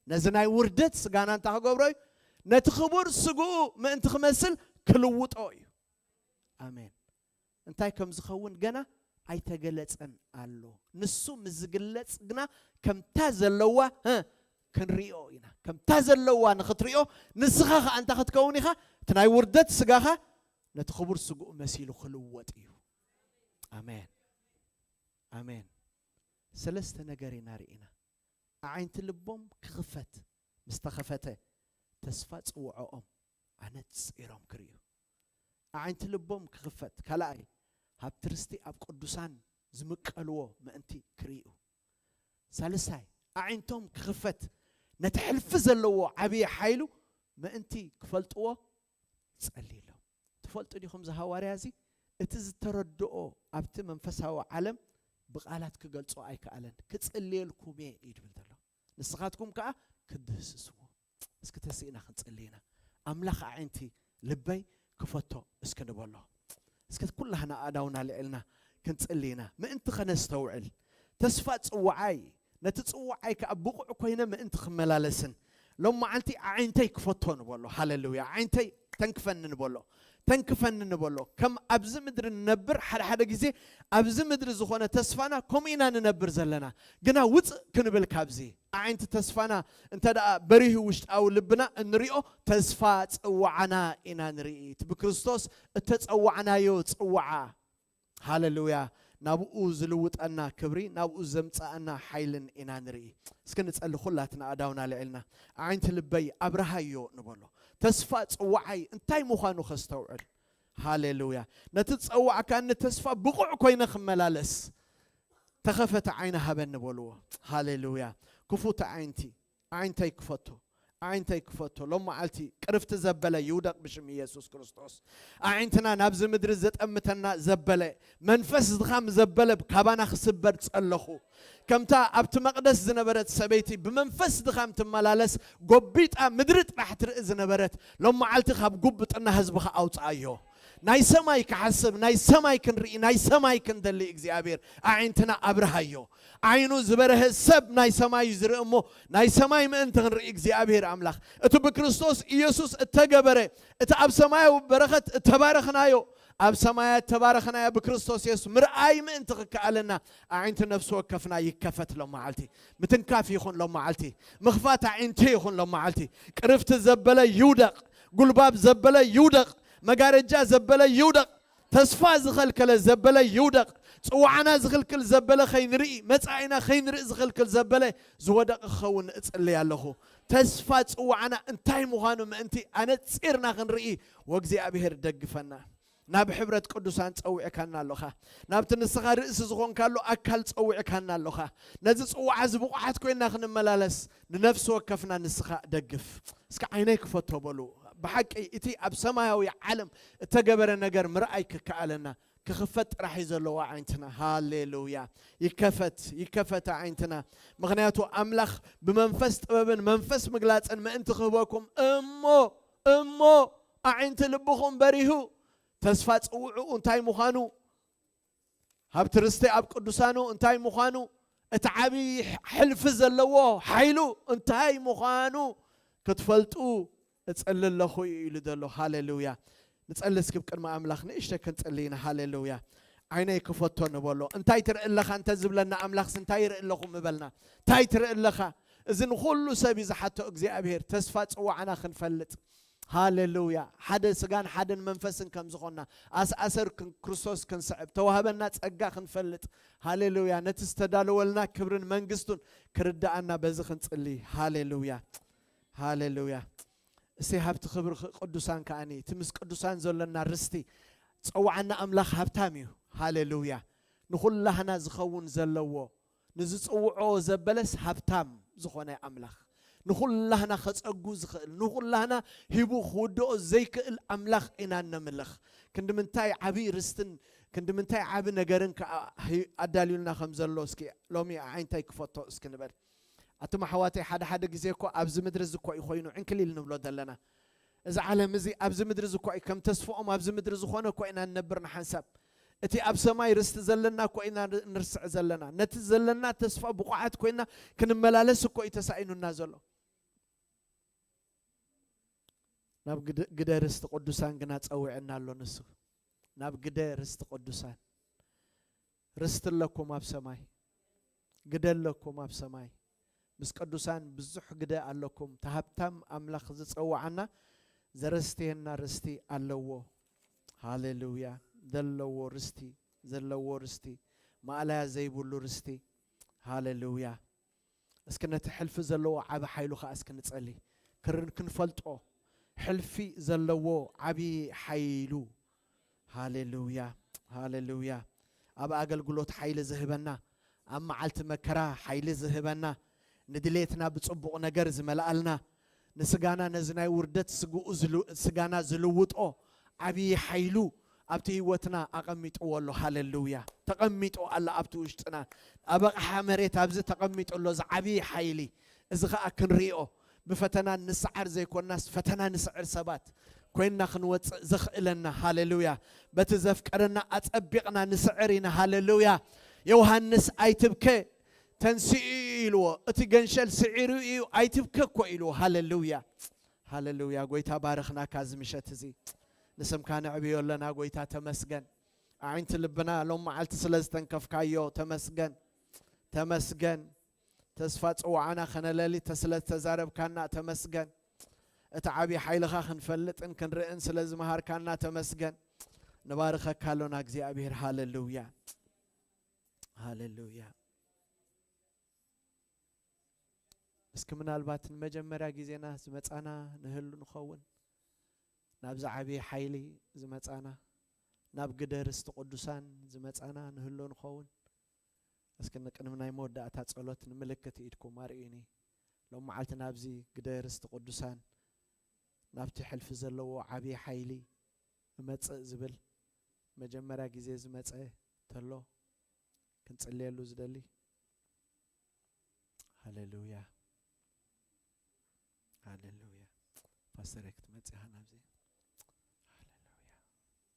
ነዚ ናይ ውርደት ስጋና እንታይ ክገብሮ እዩ? ነቲ ክቡር ስግኡ ምእንቲ ክመስል ክልውጦ እዩ። ኣሜን። እንታይ ከም ዝኸውን ገና ኣይተገለጸን ኣሎ። ንሱ ምስ ዝግለጽ ግና ከምታ ዘለዋ፣ እ፣ ክንሪኦ ኢና። ከምታ ዘለዋ ንኽትሪኦ ንስኻ ኸኣ እንታይ ክትከውን ኢኻ? እቲ ናይ ውርደት ስጋኻ ነቲ ክቡር ስግኡ መሲሉ ክልወጥ እዩ። ኣሜን። ኣሜን። ሰለስተ ነገር ኢና ርኢና። ኣዒንቲ ልቦም ክኽፈት ምስ ተኸፈተ፣ ተስፋ ጽውዖኦም ኣነጺሮም ክርእዩ። ኣዒንቲ ልቦም ክኽፈት፣ ካልኣይ፣ ሃብቲ ርስቲ ኣብ ቅዱሳን ዝምቀልዎ ምእንቲ ክርእዩ። ሳልሳይ፣ ኣዒንቶም ክኽፈት፣ ነቲ ሕልፊ ዘለዎ ዓብዪ ሓይሉ ምእንቲ ክፈልጥዎ ጸልይሎም። ትፈልጡ ዲኹም፣ እዚ ሃዋርያ እዚ እቲ ዝተረድኦ ኣብቲ መንፈሳዊ ዓለም ብቓላት ክገልጾ ኣይከኣለን። ክጽልየልኩም እየ እዩ ድብል ዘሎ። ንስኻትኩም ከኣ ክድህስስዎ። እስኪ ተስኢና ክንጽሊ ኢና። ኣምላኽ ኣዒንቲ ልበይ ክፈቶ እስኪ ንበሎ። እስኪ ኩላህና ኣእዳውና ልዕልና ክንጽሊ ኢና። ምእንቲ ከነስተውዕል፣ ተስፋ ጽዋዓይ፣ ነቲ ጽዋዓይ ከኣ ብቑዕ ኮይነ ምእንቲ ክመላለስን፣ ሎም መዓልቲ ኣዒንተይ ክፈቶ ንበሎ። ሃሌሉያ። ኣዒንተይ ተንክፈኒ ንበሎ። ተንክፈኒ ንበሎ። ከም ኣብዚ ምድሪ ንነብር፣ ሓደ ሓደ ግዜ ኣብዚ ምድሪ ዝኾነ ተስፋና ከምኡ ኢና ንነብር ዘለና። ግና ውጽእ ክንብል ካብዚ፣ ኣዒንቲ ተስፋና እንተ ደኣ በሪሁ ውሽጣዊ ልብና እንሪኦ፣ ተስፋ ጽዋዓና ኢና ንርኢ። እቲ ብክርስቶስ እተጸዋዕናዮ ጽዋዓ። ሃሌሉያ። ናብኡ ዝልውጠና ክብሪ፣ ናብኡ ዘምጽኣና ሓይልን ኢና ንርኢ። እስኪ ንጸሊ ኩላትና ኣእዳውና ልዒልና። ኣዒንቲ ልበይ ኣብርሃዮ ንበሎ። ተስፋ ጽዋዓይ እንታይ ምዃኑ ከስተውዕል። ሃሌሉያ። ነቲ ዝጸዋዕካኒ ተስፋ ብቑዕ ኮይነ ክመላለስ ተኸፈተ ዓይኒ ሃበኒ በልዎ። ሃሌሉያ። ክፉት ኣዒንቲ፣ ኣዒንተይ ክፈቶ። ኣዒንተይ ክፈቶ ሎም መዓልቲ ቅርፍቲ ዘበለ ይውደቕ ብሽም ኢየሱስ ክርስቶስ። ኣዒንትና ናብዚ ምድሪ ዘጠምተና ዘበለ መንፈስ ዝኻም ዘበለ ካባና ክስበር ጸለኹ። ከምታ ኣብቲ መቕደስ ዝነበረት ሰበይቲ ብመንፈስ ድኻም ትመላለስ ጎቢጣ ምድሪ ጥራሕ ትርኢ ዝነበረት ሎም መዓልቲ ካብ ጉብጥና ህዝብኻ ኣውጽኣዮ። ናይ ሰማይ ክሓስብ ናይ ሰማይ ክንርኢ ናይ ሰማይ ክንደሊ እግዚኣብሔር ኣዒንትና ኣብርሃዮ። ዓይኑ ዝበረሀ ሰብ ናይ ሰማይ እዩ ዝርኢ እሞ ናይ ሰማይ ምእንቲ ክንርኢ እግዚኣብሔር ኣምላኽ እቲ ብክርስቶስ ኢየሱስ እተገበረ እቲ ኣብ ሰማያዊ በረኸት እተባረኽናዮ ኣብ ሰማያት ተባረኽናዮ ብክርስቶስ የሱስ ምርኣይ ምእንቲ ክከኣለና ኣዒንቲ ነፍሲ ወከፍና ይከፈት ሎም መዓልቲ። ምትንካፍ ይኹን ሎም መዓልቲ። ምኽፋት ኣዒንቲ ይኹን ሎም መዓልቲ። ቅርፍቲ ዘበለ ይውደቕ። ጉልባብ ዘበለ ይውደቕ። መጋረጃ ዘበለ ይውደቕ። ተስፋ ዝኸልከለ ዘበለ ይውደቕ። ጽዋዕና ዝኽልክል ዘበለ ኸይንርኢ መጻኢና ኸይንርኢ ዝኽልክል ዘበለ ዝወደቐ ክኸውን እጽልይ ኣለኹ። ተስፋ ጽዋዕና እንታይ ምዃኑ ምእንቲ ኣነጺርና ክንርኢ ወእግዚኣብሔር ደግፈና። ናብ ሕብረት ቅዱሳን ጸዊዕካና ኣለኻ። ናብቲ ንስኻ ርእሲ ዝኾንካሉ ኣካል ጸዊዕካና ኣለኻ። ነዚ ጽዋዕ እዚ ብቑዓት ኮይና ክንመላለስ ንነፍሲ ወከፍና ንስኻ ደግፍ። እስከ ዓይነይ ክፈቶ በሉ። ብሓቂ እቲ ኣብ ሰማያዊ ዓለም እተገበረ ነገር ምርኣይ ክከኣለና ክኽፈት ጥራሕ እዩ ዘለዎ ዓይንትና። ሃሌሉያ። ይከፈት ይከፈት ዓይንትና። ምኽንያቱ ኣምላኽ ብመንፈስ ጥበብን መንፈስ ምግላጽን ምእንቲ ክህበኩም እሞ እሞ ኣዒንቲ ልብኹም በሪሁ ተስፋ ጽውዕኡ እንታይ ምዃኑ ሃብቲ ርስቲ ኣብ ቅዱሳኑ እንታይ ምዃኑ እቲ ዓብዪ ሕልፊ ዘለዎ ሓይሉ እንታይ ምዃኑ ክትፈልጡ እጸሊ ኣለኹ እዩ ኢሉ ዘሎ። ሃሌሉያ። ንጸሊ እስኪ ቅድሚ ኣምላኽ ንእሽተ ክንጸሊ ኢና። ሃሌሉያ። ዓይነይ ክፈቶ ንበሎ። እንታይ ትርኢ ኣለኻ እንተ ዝብለና ኣምላኽስ እንታይ ይርኢ ኣለኹ ምበልና። እንታይ ትርኢ ኣለኻ? እዚ ንኹሉ ሰብ እዩ ዝሓቶ እግዚኣብሔር ተስፋ ጽዋዕና ክንፈልጥ። ሃሌሉያ። ሓደ ስጋን ሓደን መንፈስን ከም ዝኾንና ኣስኣሰር ክን- ክርስቶስ ክንስዕብ ተዋህበና ጸጋ ክንፈልጥ። ሃሌሉያ። ነቲ ዝተዳለወልና ክብርን መንግስቱን ክርዳኣና በዚ ክንጽሊ። ሃሌሉያ። ሃሌሉያ። እስቲ ሃብቲ ክብሪ ክ- ቅዱሳን ከኣኒ እቲ ምስ ቅዱሳን ዘለና ርስቲ ጸዋዕና ኣምላኽ ሃብታም እዩ። ሃሌሉያ። ንኹላህና ዝኸውን ዘለዎ ንዝጽውዖ ዘበለስ ሃብታም ዝኾነ ኣምላኽ ንኹላህና ከጸጉ ዝኽእል ንኹላህና ሂቡ ክውድኦ ዘይክእል ኣምላኽ ኢና እነምልኽ። ክንዲ ምንታይ ዓብዪ ርስትን ክንዲ ምንታይ ዓቢ ነገርን ከኣ ሂ- ኣዳልዩልና ከም ዘሎ እስኪ ሎሚ ኣዒንታይ ክፈቶ እስኪ ንበል። ኣቱም ኣሕዋተይ ሓደ ሓደ ግዜ እኮ ኣብዚ ምድሪ እዚ እኮ እዩ ኮይኑ ዕንክሊል ንብሎ ዘለና። እዚ ዓለም እዚ ኣብዚ ምድሪ እዚ እኮ እዩ ከም ተስፍኦም ኣብዚ ምድሪ ዝኾነ እኮ ኢና ንነብር ንሓንሳብ። እቲ ኣብ ሰማይ ርስቲ ዘለና እኮ ኢና ንርስዕ ዘለና። ነቲ ዘለና ተስፋ ብቑዓት ኮይና ክንመላለስ እኮ እዩ ተሳኢኑና ዘሎ። ናብ ግደ- ግደ ርስቲ ቅዱሳን ግና ጸዊዕና ኣሎ ንሱ። ናብ ግደ ርስቲ ቅዱሳን። ርስቲ ኣለኩም ኣብ ሰማይ። ግደ ኣለኩም ኣብ ሰማይ። ምስ ቅዱሳን ብዙሕ ግደ ኣለኩም። እቲ ሃብታም ኣምላኽ ዝጸውዓና ዘረስትየና ርስቲ ኣለዎ። ሃሌሉያ። ዘለዎ ርስቲ፣ ዘለዎ ርስቲ፣ ማእለያ ዘይብሉ ርስቲ። ሃሌሉያ። እስኪ ነቲ ሕልፊ ዘለዎ ዓቢ ሓይሉ ኸኣ እስኪ ንጸሊ። ክርን ክንፈልጦ ሕልፊ ዘለዎ ዓቢ ሓይሉ። ሃሌሉያ፣ ሃሌሉያ። ኣብ ኣገልግሎት ሓይሊ ዝህበና፣ ኣብ መዓልቲ መከራ ሓይሊ ዝህበና፣ ንድሌትና ብጽቡቕ ነገር ዝመልኣልና፣ ንስጋና ነዚ ናይ ውርደት ስግኡ ዝል- ስጋና ዝልውጦ ዓብዪ ሓይሉ ኣብቲ ህይወትና ኣቐሚጥዎ ኣሎ። ሃሌሉያ። ተቐሚጡ ኣሎ ኣብቲ ውሽጥና። ኣብ ኣቕሓ መሬት ኣብዚ ተቐሚጡ ኣሎ እዚ ዓብዪ ሓይሊ። እዚ ኸኣ ክንሪኦ ብፈተና ንስዓር ዘይኮናስ ፈተና ንስዕር ሰባት ኮይንና ክንወፅእ ዘኽእለና። ሃሌሉያ። በቲ ዘፍቀረና ኣጸቢቕና ንስዕር ኢና። ሃሌሉያ። ዮሃንስ ኣይትብከ ተንስኡ ኢልዎ። እቲ ገንሸል ስዒሩ እዩ ኣይትብከ እኮ ኢልዎ። ሃሌሉያ። ሃሌሉያ። ጎይታ ባርኽናካ እዚ ምሸት እዚ። ንስምካ ነዕብዮ ኣለና ጎይታ ተመስገን። ኣዒንቲ ልብና ሎም መዓልቲ ስለ ዝተንከፍካዮ ተመስገን። ተመስገን። ተስፋ ጽዋዓና ከነለሊ ስለ ዝተዛረብካና ተመስገን። እቲ ዓብዪ ሓይልኻ ክንፈልጥን ክንርእን ስለ ዝመሃርካና ተመስገን። ንባርኸካ ኣሎና እግዚኣብሔር። ሃሌሉያ። ሃሌሉያ። እስኪ ምናልባት ንመጀመርያ ግዜና ዝመጻና ንህሉ ንኸውን። ናብዚ ዓብዪ ሓይሊ ዝመጻና፣ ናብ ግደ ርስቲ ቅዱሳን ዝመጻና ንህሉ ንኸውን። እስኪ ንቅድሚ ናይ መወዳእታ ጸሎት ንምልክት ኢድኩም ኣርእዩኒ። ሎም መዓልቲ ናብዚ ግደ ርስቲ ቅዱሳን ናብቲ ሕልፊ ዘለዎ ዓብዪ ሓይሊ እመጽእ ዝብል መጀመርያ ግዜ ዝመጸ ተሎ ክንጽልየሉ ዝደሊ። ሃሌሉያ፣ ሃሌሉያ። ፓስተር ክትመጽእ ኢኻ ናብዚ።